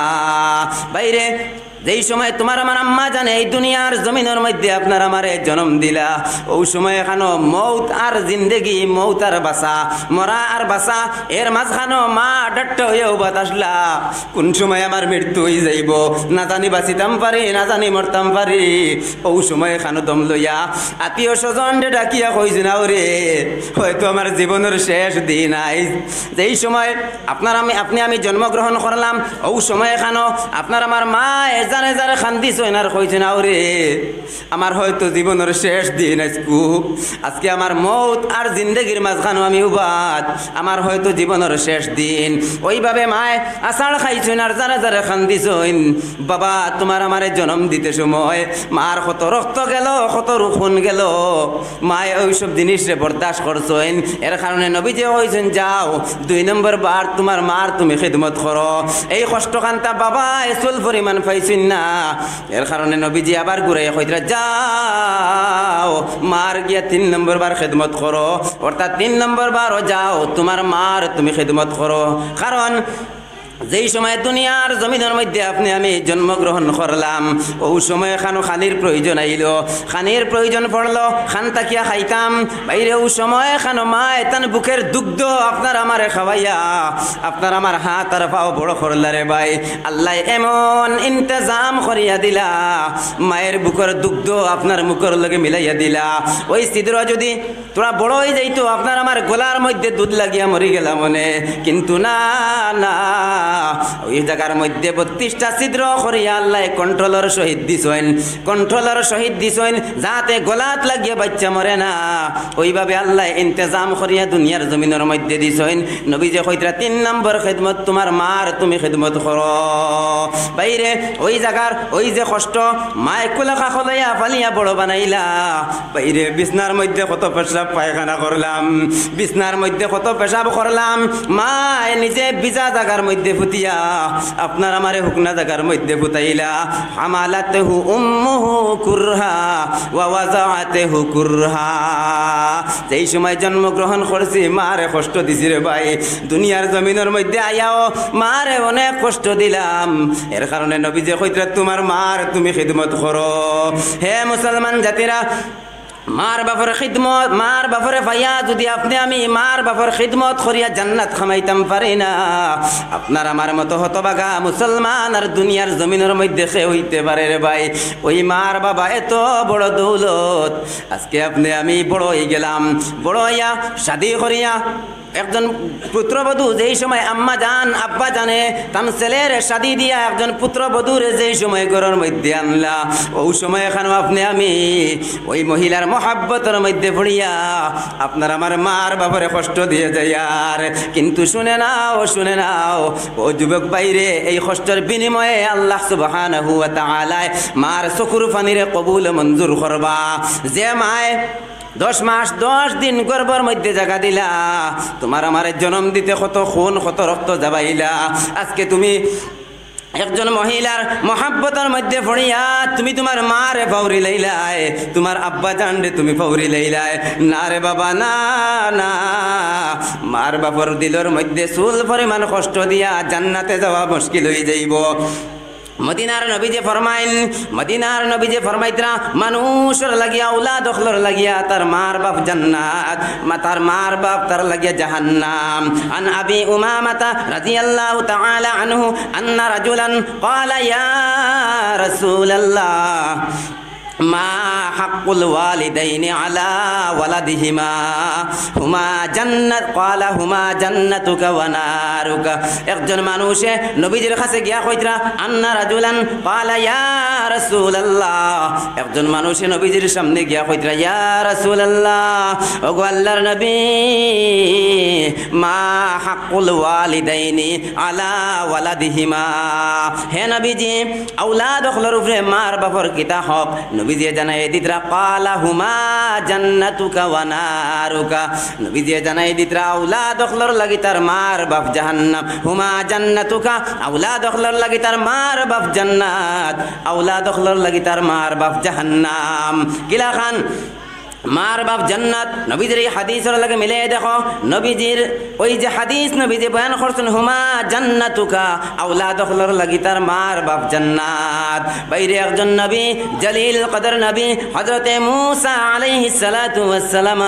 ভাইরে, যেই সময় তুমার আমার আম্মা জানে এই দুনিয়ার জমিনর মধ্যে আপনার আমারে জনম দিলা, অউ সময় এখানো মউত আর জিন্দেগি, মউত আর বাঁচা, মরা আর বাঁচা, এর মাঝখানো মা ডাট্টা অইয়া উবাত আসলা। কুন সময় আমার মৃত্যু অইযাইবো, না জানি বাঁচিতাম পারি, না জানি মরতাম পারি। অউ সময় এখানো দম লইয়া আত্মীয় স্বজনরে ডাকিয়া কইছইন, "আও রে, হয়তো আমার জীবনর শেষ দিন আইজ।" যেই সময় আপনার আমি, আপনে আমি জন্মগ্রহণ করলাম, অউ সময় এখানো আপনার আমার মায় যারে যারে কান্দিছইন আর কইছইন, "আউরে, আমার হয়তো জীবনর শেষ দিন আইজকু, আজকে আমার মউত আর জিন্দেগির মাঝখানো আমি উবাত, আমার হয়তো জীবনর শেষ দিন।" ওইভাবে মায় আছাড় খাইছইন আর যারে যারে কান্দিছইন, "বাবা, তুমার আমারে জনম দিতে সময় মার কত রক্ত গেল, কত রু-, খুন গেল।" মায় ওই সব জিনিসরে বরদাস্ত করছইন, এর কারণে নবীজিয়ে কইছইন, "যাও, দুই নম্বর বার তুমার মার তুমি খিদমত করো।" এই কষ্টখানতা বাবায় চুল পরিমাণ পাইছইন না, এর কারণে নবীজিয়ে আবার ঘুরাইয়া কইতরা, "যাও, মার গিয়া তিন নম্বর বার খিদমত করো।" অর্থাৎ তিন নম্বর বারও যাও, তুমার মার তুমি খিদমত করো। কারণ যেই সময় দুনিয়ার জমিনর মধ্যে আপনে আমি জন্মগ্রহণ করলাম, অউ সময় খানো খানির প্রয়োজন আইলো, খানির প্রয়োজন পড়লো, খান থাকিয়া খাইতাম। ভাইরে, অউ সময় খানো মায় তান বুকের দুগ্ধ আপনার আমারে খাওয়াইয়া, আপনার আমার হাত আর পাও বড় করলা রে ভাই। আল্লায় এমন ইন্তেজাম করিয়া দিলা, মায়ের বুকের দুগ্ধ আপনার মুখর লগে মিলাইয়া দিলা। ওই ছিদ্র যদি থুড়া বড় অই যাইতো, আপনার আমার গলার মধ্যে দুধ লাগিয়া মরি গেলাম অনে। কিন্তু না, না, ওই জাগার মধ্যে বত্রিশটা ছিদ্র করিয়া আল্লায় কন্ট্রোলর সহিত দিছইন, কন্ট্রোলর সহিত দিছইন, যাতে গলাত লাগিয়া বাইচ্চা মরে না। ওইভাবে আল্লায় ইন্তেজাম করিয়া দুনিয়ার জমিনর মধ্যে দিছইন। নবীজিয়ে কইতরা, "তিন নম্বর খিদমত তুমার মার তুমি খিদমত করো।" ভাইরে, ওই জাগার ওই যে কষ্ট, মায় কুলে কাখলাইয়া পালিয়া বড় বানাইলা, ভাইরে, বিছনার মধ্যে কত পেশাব পায়খানা করলাম, বিছনার মধ্যে কত পেশাব করলাম। মায় নিজে ভিজা জাগার মধ্যে ফুতিয়া আপনার আমারে হুকনা জাগার মধ্যে ফুতাইলা। হামালাতহু উম্মুহু কুরহা ওয়া ওয়াদাআতহু কুরহা। যেই সময় জন্মগ্রহণ করছি, মারে কষ্ট দিছি রে ভাই। দুনিয়ার জমিনর মধ্যে আইয়াও মারে অনেক কষ্ট দিলাম। এর কারণে নবীজিয়ে কইতরা, "তুমার মার তুমি খিদমত করো।" হে মুসলমান জাতিরা, মার বাপর খিদমত, মার বাপরে পাইয়া যদি আপনে আমি মার বাপর খিদমত করিয়া জান্নাত কামাইতাম পারি না, আপনার আমার মতো হতভাগা মুসলমান আর দুনিয়ার জমিনর মধ্যে কেউ অইতে পারে রে ভাই? ওই মার বাবা এত বড় দৌলত। আজকে আপনে আমি বড় অই গেলাম, বড় অইয়া শাদি করিয়া একজন পুত্রবধূ যেই সময় আম্মা জান, আব্বা জানে, তান ছেলের শাদি দিয়া একজন পুত্রবধূরে যেই সময় ঘরর মধ্যে আনলা, অউ সময় খানো আপনে আমি ওই মহিলার মহাব্বতর মধ্যে পড়িয়া আপনার আমার মার বাপরে কষ্ট দিয়া যাইয়ার। কিন্তু শুনে নাও, শুনে নাও, ও যুবক ভাইরে, এই কষ্টর বিনিময়ে আল্লাহ সুবহানাহু ওয়া তাআলায় মার চকুর পানিরে কবুল মঞ্জুর করবা। যে মায় দশ মাস দশ দিন গর্ভর মধ্যে জাগা দিলা, তুমার আমারে জনম দিতে কত খুন, কত রক্ত জাবাইলা। আজকে তুমি একজন মহিলার মহাব্বতর মধ্যে পড়িয়া তুমি তুমার মারে ফাউরি লাইলায়, তুমার আব্বা জানরে তুমি ফাউরি লাইলায়। না রে বাবা, না, না। মার বাপর দিলর মধ্যে চুল পরিমাণ কষ্ট দিয়া জান্নাতে যাওয়া মুশকিল অই যাইবো। মদিনার নবীজিয়ে ফরমাইন, মদিনার নবীজিয়ে ফরমাইতরা, মানুষর লাগিয়া, আওলাদ অকলর লাগিয়া তার মার বাপ জান্নাত, মা-, তার মার বাপ তার লাগিয়া জাহান্নাম। عن أبي أمامة رضي الله تعالى عنه أن رجلا قال: يا رسول الله، ما حق الوالدين على ولدهما؟ هما جنة، قال: هما جنتك ونارك। একজন মানুষে নবীজির কাছে গিয়া কইতরা, أن رجلا قال: يا رسول الله। একজন মানুষে নবীজির সামনে গিয়া কইতরা, ইয়া রাসূলুল্লাহ, ওগো আল্লাহর নবী, ما حق الوالدين على ولدهما؟ হে নবীজি, আওলাদ অকলর উপরে মার বাপর কিতা হক? নবীজিয়ে জানাই দিতরা, قال: هما جنتك ونارك। নবীজিয়ে জানাই দিতরা, আওলাদ অকলর লাগি তার মার বাপ জাহান্নাম। هما جنتك, আওলাদ অকলর লাগি তার মার বাপ জান্নাত, আওলাদ অকলর লাগি তার মার বাপ জাহান্নাম। কিলাখান? মার বাপ জান্নাত। নবীজির এই হাদিসর লগে মিলাই দেখো, নবীজির ওই যে হাদিস নবীজি বয়ান করছইন, هما جنتك, আওলাদ অকলর লাগি তার মার বাপ জান্নাত। বাইরে একজন নবী, জলিল কদর নবী হযরতে মুসা আলাইহিস সালাতু ওয়াস সালাম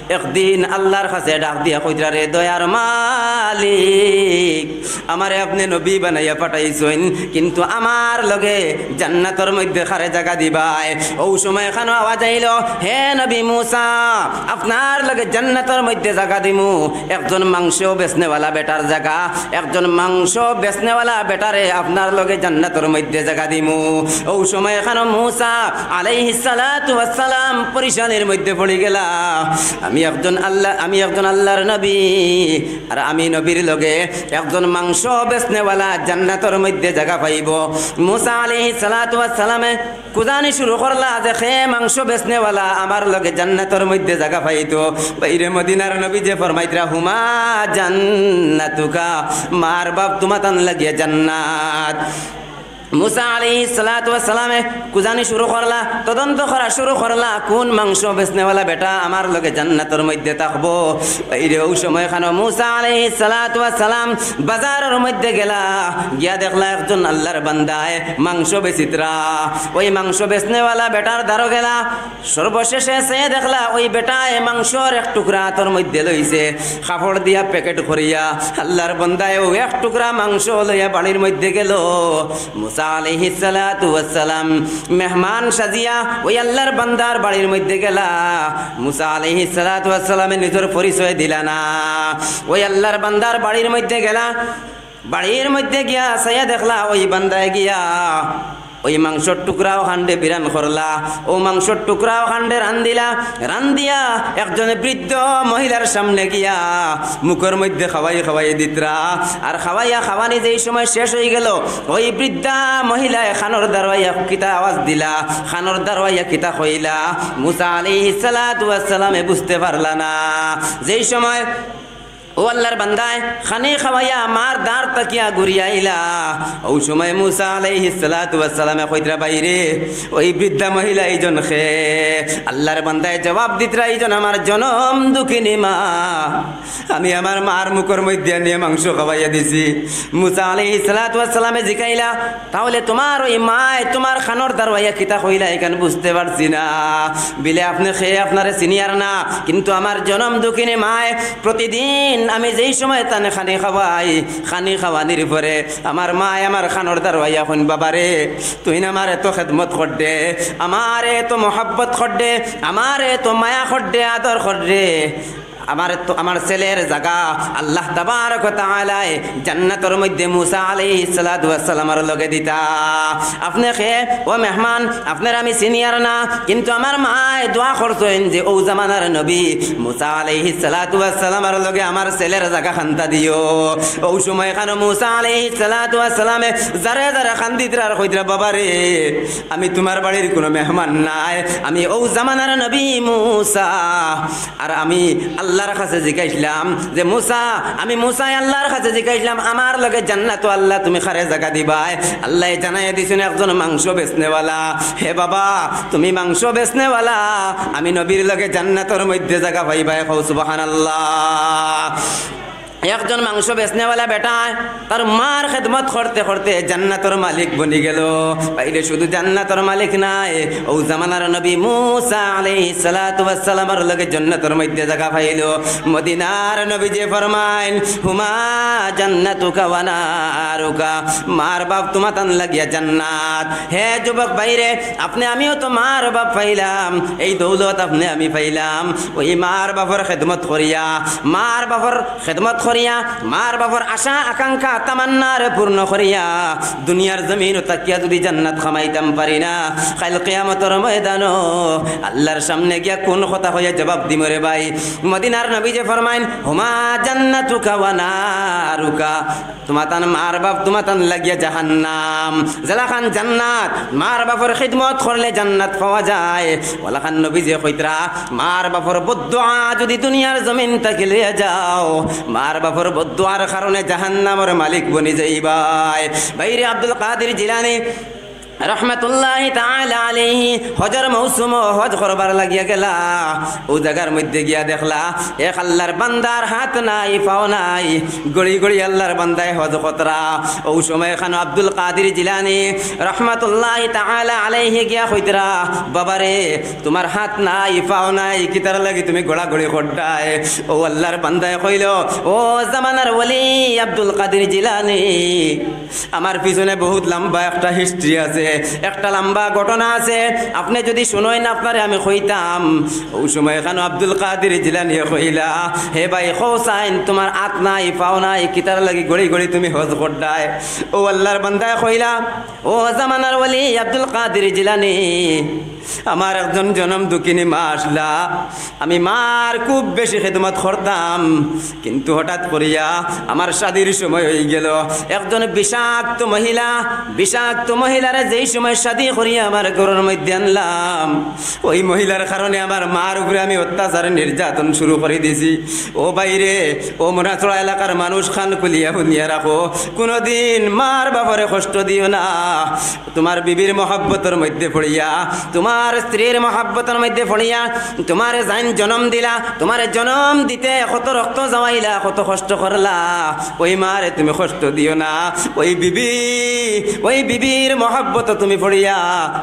একদিন আল্লাহর কাছে ডাক দিয়া কইতরা, রে দয়ার মালিক, আমারে আপনে নবী বানাইয়া পাঠাইছইন, কিন্তু আমার লগে জান্নাতর মধ্যে কারে জাগা দিবায়? অউ সময় খানো আওয়াজ আইলো, হে নবী মুসা, আপনার লগে জান্নাতর মধ্যে জাগা দিমু, একজন মাংস বেচনেওয়ালা বেটার জাগা, একজন মাংস বেচনেওয়ালা বেটারে আপনার লগে জান্নাতর মধ্যে জাগা দিমু।" অউ সময় এখানো মুসা আলাইহিস সালাতু ওয়াস সালাম পরেশানির মধ্যে পড়ি গেলা, "আমি একজন আল্লাহ, আমি একজন আল্লাহর নবী, আর আমি নবীর লগে একজন মাংস বেচনেওয়ালা জান্নাতর মধ্যে জাগা পাইবো।" মুসা আলাইহিস সালাতু ওয়াস সালামে খুঁজানি শুরু করলা যে, "কে মাংস বেচনেওয়ালা আমার লগে জান্নাতর মধ্যে জাগা পাইতো?" বাইরে মদিনার নবী যে ফরমাইতরা, "হুমা জান্নাতুকা, মার বাপ তুমাতান লাগিয়া জান্নাত।" মুসা আলাইহিস সালাতু ওয়াস সালামে খুঁজানি শুরু করলা, তদন্ত করা শুরু করলা, কোন মাংস বেচনেওয়ালা বেটা আমার লগে জান্নাতর মধ্যে থাকবো। বাইরে অউ সময় এখানো মুসা আলাইহিস সালাতু ওয়াস সালাম বাজারর মধ্যে গেলা, গিয়া দেখলা একজন আল্লাহর বান্দায় মাংস বেচিতরা। অউ মাংস বেচনেওয়ালা বেটার দ্বারো গেলা, সর্বশেষে সে দেখলা অউ বেটায় মাংসর এক টুকরা আতর মধ্যে লইছে, কাপড় দিয়া প্যাকেট করিয়া। আল্লাহর বান্দায় অউ এক টুকরা মাংস লইয়া বাড়ির মধ্যে গেল। মুসা আলাইহিস সালাতু ওয়াস সালাম মেহমান সাজিয়া অউ আল্লাহর বান্দার বাড়ির মধ্যে গেলা। মুসা আলাইহিস সালাতু ওয়াস সালামে নিজর পরিচয় দিলা না। অউ আল্লাহর বান্দার বাড়ির মধ্যে গেলা। বাড়ির মধ্যে গিয়া চাইয়া দেখলা, অউ বান্দায় গিয়া অউ মাংসর টুকরাও খান্ডে বিরান করলা, অউ মাংসর টুকরাও খান্ডে রান্দিলা, রান্দিয়া একজন বৃদ্ধ মহিলার সামনে গিয়া মুখর মধ্যে খাওয়াই খাওয়াই দিতরা। আর খাওয়াইয়া খাওয়ানি যেই সময় শেষ অই গেল, অউ বৃদ্ধা মহিলায় কানর দ্বারো আইয়া কিতা আওয়াজ দিলা, কানর দ্বারো আইয়া কিতা কইলা, মুসা আলাইহিস সালাতু ওয়াস সালামে বুঝতে পারলা না। যেই সময় অউ আল্লাহর বান্দায় খানি খাওয়াইয়া মার দ্বার থাকিয়া ঘুরিয়া আইলা, অউ সময় মুসা আলাইহিস সালাতু ওয়াস সালামে কইতরা, "বাইরে, অউ বৃদ্ধা মহিলা ইজন কে?" আল্লাহর বান্দায় জবাব দিতরা, "ইজন আমার জনম দুঃখিনী মা, আমি আমার মার মুখর মধ্যে আনিয়া মাংস খাওয়াইয়া দিছি।" মুসা আলাইহিস সালাতু ওয়াস সালামে জিকাইলা, "তাহলে তুমার অউ মায় তুমার কানর দ্বারো আইয়া কিতা কইলা, ইখান বুঝতে পারছি না। বিলে আপনে কে, আপনারে চিনিয়ার না, কিন্তু আমার জনম দুঃখিনী মায় প্রতিদিন আমি যেই সময় তানে খানি খাওয়াই, খানি খাওয়ানির পরে আমার মায় আমার কানর দ্বারো আইয়া কইন, 'বাবারে, তুইন আমার এত খেদমত কররে, আমারে এত মহব্বত কররে, আমারে এত মায়া কররে, আদর কররে, আমার তো, আমার ছেলের জাগা আল্লাহ তাবারক ওয়া তাআলায় জান্নাতর মধ্যে মুসা আলাইহিস সালাতু ওয়াস সালামর লগে দিতা।'" আপনে কে? ও মেহমান, আপনারে আমি চিনিয়ার না, কিন্তু আমার মায় দোয়া করছইন যে অউ জামানার নবী মুসা আলাইহিস সালাতু ওয়াস সালামর লগে আমার ছেলের জাগা খান্তা দিও। অউ সময় এখানো মুসা আলাইহিস সালাতু ওয়াস সালামে যারে যারে কান্দিতরা আর কইতরা, "বাবারে, আমি তুমার বাড়ির কুনু মেহমান নায়, আমি অউ জামানার নবী মুসা।" আর আমি আল্লাহর কাছে জিকাইছলাম যে, "মুসা, আমি মুসায় আল্লাহর কাছে জিকাইছলাম, আমার লগে জান্নাতো আল্লাহ তুমি কারে জাগা দিবায়?" আল্লায় জানাইয়া দিছইন একজন মাংস বেচনেওয়ালা। হে বাবা, তুমি মাংস বেচনেওয়ালা, আমি নবীর লগে জান্নাতর মধ্যে জাগা পাইবায়। কও সুবহানাল্লাহ। একজন মাংস বেচনেওয়ালা বেটায় তার মার খেদমত করতে করতে জান্নাতর মালিক বনি গেল। বাইরে শুধু জান্নাতর মালিক নায়, অউ জামানার নবী মুসা আলাইহিস সালাতু ওয়াস সালামর লগে জান্নাতর মধ্যে জাগা পাইল। মদিনার নবীজি ফরমাইন, "হুমা জান্নাতুকা ওয়া নারুকা।" মার বাপ তুমাতান লাগিয়া জান্নাত। হে যুবক বাইরে, আপনে আমিও তো মার বাপ পাইলাম, এই দৌলত আপনে আমি পাইলাম। অউ মার বাপর খেদমত করিয়া, মার বাপর খেদমত করিয়া, মার বাপর আশা, আকাঙ্ক্ষা, তামান্নারে পূর্ণ করিয়া, দুনিয়ার জমিনো থাকিয়া যুদি জান্নাত কামাইতাম পারি না, কাইল কিয়ামতর ময়দানো আল্লাহর সামনে গিয়া কুন কথা কইয়া জবাব দিমু রে ভাই? মদিনার নবীজি ফরমাইন, "হুমা জান্নাতুকা ওয়া নারুকা।" তুমাতান মার বাপ, তুমাতান লাগিয়া জাহান্নাম। যেলাখান জান্নাত, মার বাপর খিদমত করলে জান্নাত পাওয়া যায়, ওলাখান নবীজি কইতরা, মার বাপর বদদোয়া যুদি দুনিয়ার জমিন থাকি লইয়া যাও, মার বাপর বদদোয়ার কারণে জাহান্নামর মালিক বনি যাইবায়। বাইরে আব্দুল কাদির জিলানী রহমাতুল্লাহি তাআলা আলাইহি হজর মৌসুমো হজ করবার লাগিয়া গেলা। অউ জাগার মধ্যে গিয়া দেখলা, এক আল্লাহর বান্দার হাত নাই, পাও নাই, গড়ি গড়ি আল্লাহর বান্দায় হজ করতরা। অউ সময় এখানো আব্দুল কাদির জিলানী রহমাতুল্লাহি তাআলা আলাইহি গিয়া কইতরা, "বাবারে, তুমার হাত নাই, পাও নাই, কিতার লাগি তুমি গড়াগড়ি কররায়?" অউ আল্লাহর বান্দায় কইল, "ও জামানার ওলি আব্দুল কাদির জিলানী, আমার পিছনে বহুত লম্বা একটা history আছে।" একটা লম্বা ঘটনা আছে, আপনে যুদি হুনইন, আপনারে আমি কইতাম। অউ সময় খানো আব্দুল কাদির জিলানীয়ে কইলা, "হে ভাই, কও চাইন, তুমার আত নাই, পাও নাই, কিতার লাগি ঘড়ি ঘড়ি তুমি হজ কররায়?" অউ আল্লার বান্দায় কইলা, "ও জামানার ওলি আব্দুল কাদির জিলানী, আমার একজন জনম দুঃখিনী মা আছলা, আমি মার খুব বেশি খেদমত করতাম, কিন্তু হঠাৎ করিয়া আমার শাদির সময় অইগেলো। একজন বিষাক্ত মহিলা, বিষাক্ত মহিলারে যেই সময় শাদি করিয়া আমার ঘরর মইধ্যে আনলাম, ওই মহিলার কারণে আমার মার উপরে আমি অত্যাচার নির্যাতন শুরু করি দিছি।" ও ভাইরে, ও মনাছড়া এলাকার মানুষ, কান খুলিয়া হুনিয়া রাখো, কুনুদিন মার বাপরে কষ্ট দিও না। তুমার বিবির মহব্বতর মইধ্যে পড়িয়া, তুমার স্ত্রীর মহব্বতর মইধ্যে পড়িয়া, তুমারে যাইন জনম দিলা, তুমারে জনম দিতে কত রক্ত যাওয়াইলা, কত কষ্ট করলা, ওই মারে তুমি কষ্ট দিও না। ওই বিবি, ওই বিবির মহব্বত তুমি পড়িয়া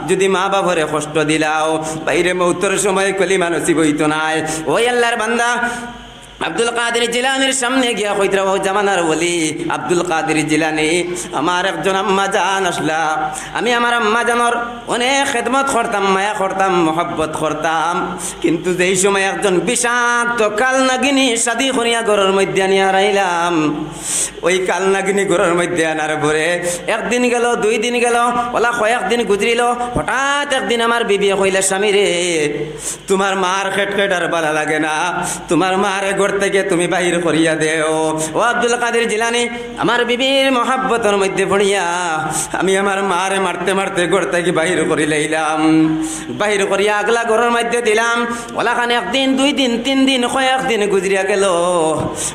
যুদি মা বাপরে কষ্ট দিলাও, ভাইরে, মউতর সময় কলিমা নসিব অইতো নায়। ওই আল্লার বান্দা আব্দুল কাদির জিলানীর সামনে গিয়া কইতরা, "ও জামানার ওলি আব্দুল কাদির জিলানী, আমার একজন আম্মা জান আছলা, আমি আমার আম্মা জানর অনেক খেদমত করতাম, মায়া করতাম, মহব্বত করতাম, কিন্তু যেই সময় একজন বিষাক্ত কাল নাগিনী শাদি করিয়া ঘরর মইধ্যে আনিয়া হারাইলাম, ওই কাল নাগিনী ঘরর মইধ্যে আনার পরে একদিন গেলো, দুই দিন গেলো, অলা কয়েকদিন গুজরিলো, হঠাৎ একদিন আমার বিবিয়ে কইলা, 'স্বামীরে, তুমার মার খেটখেট আর ভালা লাগে না, তুমার মারে ঘর থাকি তুমি বাহির করিয়া দেও।' ও আব্দুল কাদির জিলানী, আমার বিবির মহব্বতর মইধ্যে পড়িয়া আমি আমার মারে মারতে মারতে ঘর থাকি বাহির করিলাইলাম, বাহির করিয়া আগলা ঘরর মইধ্যে দিলাম। অলাখান একদিন, দুই দিন, তিন দিন, কয়েকদিন গুজরিয়া গেলো।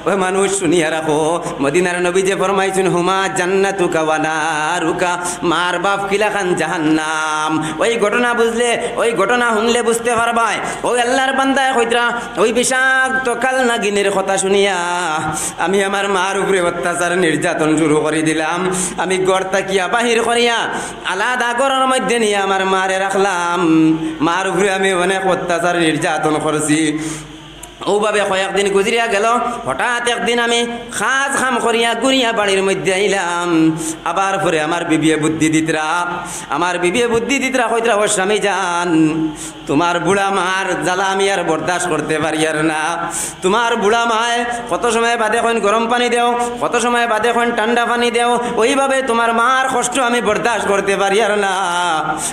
ওই মানুষ, হুনিয়া রাখো, মদিনার নবীজিয়ে ফরমাইছইন, "হুমা জান্নাতুকা ওয়া নারুকা", মার বাপ কিলাখান জাহান্নাম। ওই ঘটনা বুঝলে, ওই ঘটনা হুনলে বুঝতে পারবায়। ওই আল্লার বান্দায় কইতরা, ওই বিষাক্ত কাল নাগিনীর কথা হুনিয়া আমি আমার মার উপরে অত্যাচার নির্যাতন শুরু করি দিলাম। আমি ঘর থাকিয়া বাহির করিয়া আলাদা ঘরর মইধ্যে নিয়া আমার মারে রাখলাম। মার উপরে আমি অনেক অত্যাচার নির্যাতন করছি। অউভাবে কয়েকদিন গুজরিয়া গেলো। হঠাৎ একদিন আমি কাজ কাম করিয়া ঘুরিয়া বাড়ির মইধ্যে আইলাম। আবার পরে আমার বিবিয়ে বুদ্ধি দিতরা, আমার বিবিয়ে বুদ্ধি দিতরা, কইতরা, "ও স্বামী জান, তুমার বুড়া মার জ্বালা আমি আর বরদাস্ত করতে পারিয়ার না। তুমার বুড়া মায় কত সময় বাদে কইন গরম পানি দেও, কত সময় বাদে কইন ঠান্ডা পানি দেও, ওইভাবে তুমার মার কষ্ট আমি বরদাস্ত করতে পারিয়ার না।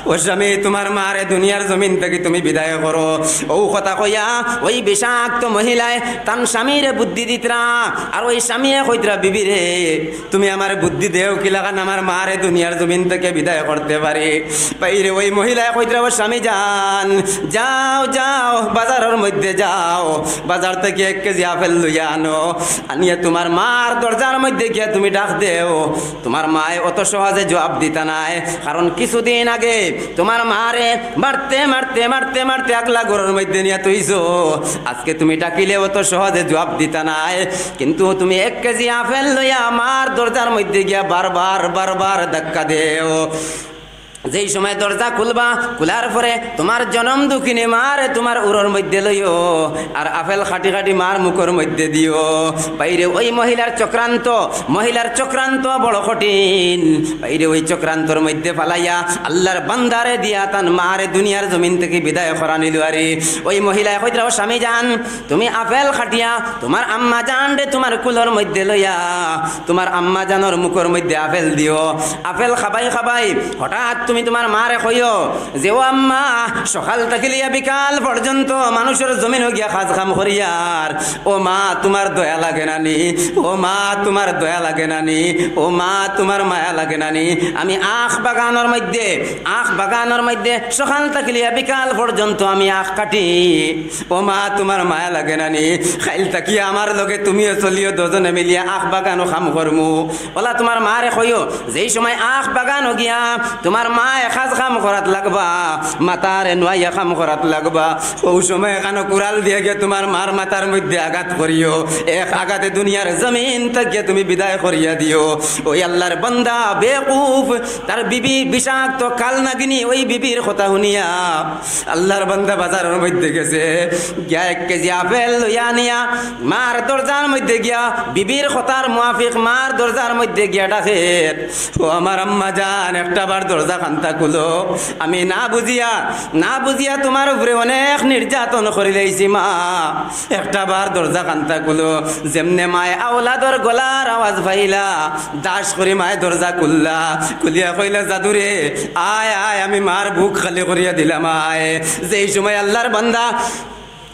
ও স্বামী, তুমার মারে দুনিয়ার জমিন থাকি তুমি বিদায় করো।" অউ কথা কইয়া ওই বিষাক্ত মহিলায় তান স্বামীরে বুদ্ধি দিতরা, আর ওই স্বামীয়ে কইতরা, "বিবিরে, তুমি আমারে বুদ্ধি দেও কিলাখান আমার মারে দুনিয়ার জমিন থাকি বিদায় করতে পারি।" ভাইরে, ওই মহিলায় কইতরা, "ও স্বামী জান, যাও, যাও, বাজারর মইধ্যে যাও, বাজার থাকি এক কেজি আপেল লইয়া আনো, আনিয়া তুমার মার দরজার মইধ্যে গিয়া তুমি ডাক দেও, তুমার মায় অত সহজে জুয়াব দিতা নায়, কারণ কিছুদিন আগে তুমার মারে মারতে, মারতে, মারতে, মারতে আগলা ঘরর মইধ্যে নিয়া থইছো। আজকে তুমি ডাকিলে অত সহজে জুয়াব দিতা নায়, কিন্তু তুমি এক কেজি আপেল লইয়া মার দরজার মইধ্যে গিয়া বারবার, বারবার ধাক্কা দেও। যেই সময় দরজা খুলবা, খুলার পরে তুমার জনম দুঃখিনী মারে তুমার উরর মইধ্যে লইও, আর আপেল কাটি কাটি মার মুখর মইধ্যে দিও।" ভাইরে, ওই মহিলার চক্রান্ত, মহিলার চক্রান্ত বড় কঠিন। ভাইরে, ওই চক্রান্তর মইধ্যে ফালাইয়া আল্লার বান্দারে দিয়া তান মারে দুনিয়ার জমিন থাকি বিদায় করানিলো আরি। ওই মহিলায় কইতরা, "ও স্বামী জান, তুমি আপেল কাটিয়া তুমার আম্মা জানরে তুমার কুলর মইধ্যে লইয়া তুমার আম্মা জানর মুখর মইধ্যে আপেল দিও। আপেল খাবাই খাবাই হঠাৎ তুমি তুমার মারে কইও যে, 'ও আম্মা, সকাল থাকি লইয়া বিকাল পর্যন্ত মানুষর জমিনো গিয়া কাজ কাম করিয়ার, ও মা, তুমার দয়া লাগে না নি? ও মা, তুমার দয়া লাগে না নি? ও মা, তুমার মায়া লাগে না নি? আমি আখ বাগানর মইধ্যে, আখ বাগানর মইধ্যে সকাল থাকি লইয়া বিকাল পর্যন্ত আমি আখ কাটি। ও মা, তুমার মায়া লাগে না নি? কাইল থাকি আমার লগে তুমিও চলিও, দুজনে মিলিয়া আখ বাগানো কাম করমু।' অলা তুমার মারে কইও, যেই সময় আখ বাগানো গিয়া তুমার মায় কাজ কাম করাত লাগবা, মাথারে নুয়াইয়া কাম করাত লাগবা, অউ সময় এখানো কুড়াল দিয়া গিয়া তুমার মার মাথার মইধ্যে আঘাত করিও। এক আঘাতে দুনিয়ার জমিন থাকি তুমি বিদায় করিয়া দিও।" ওই আল্লার বান্দা বেকুফ, তার বিবি বিষাক্ত কাল নাগিনী, ওই বিবির কথা হুনিয়া আল্লার বান্দা বাজারর মইধ্যে গেছে, গিয়া এক কেজি আপেল লইয়া আনিয়া মার দরজার মইধ্যে গিয়া, বিবির কথার মুয়াফিক মার দরজার মইধ্যে গিয়া ডাকের, "ও আমার আম্মা জান, একটা বার দরজা খান খান্তা খুলো, আমি না বুঝিয়া, না বুঝিয়া তুমার উপরে অনেক নির্যাতন করিলাইছি মা, একটা বার দরজা খান্তা খুলো।" যেমনে মায় আওলাদর গলার আওয়াজ পাইলা, দাস করি মায় দরজা খুললা, খুলিয়া কইলা, "জাদুরে, আয়, আয়, আমি মার বুক খালি করিয়া দিলাম, আয়।" যেই সময় আল্লার বান্দা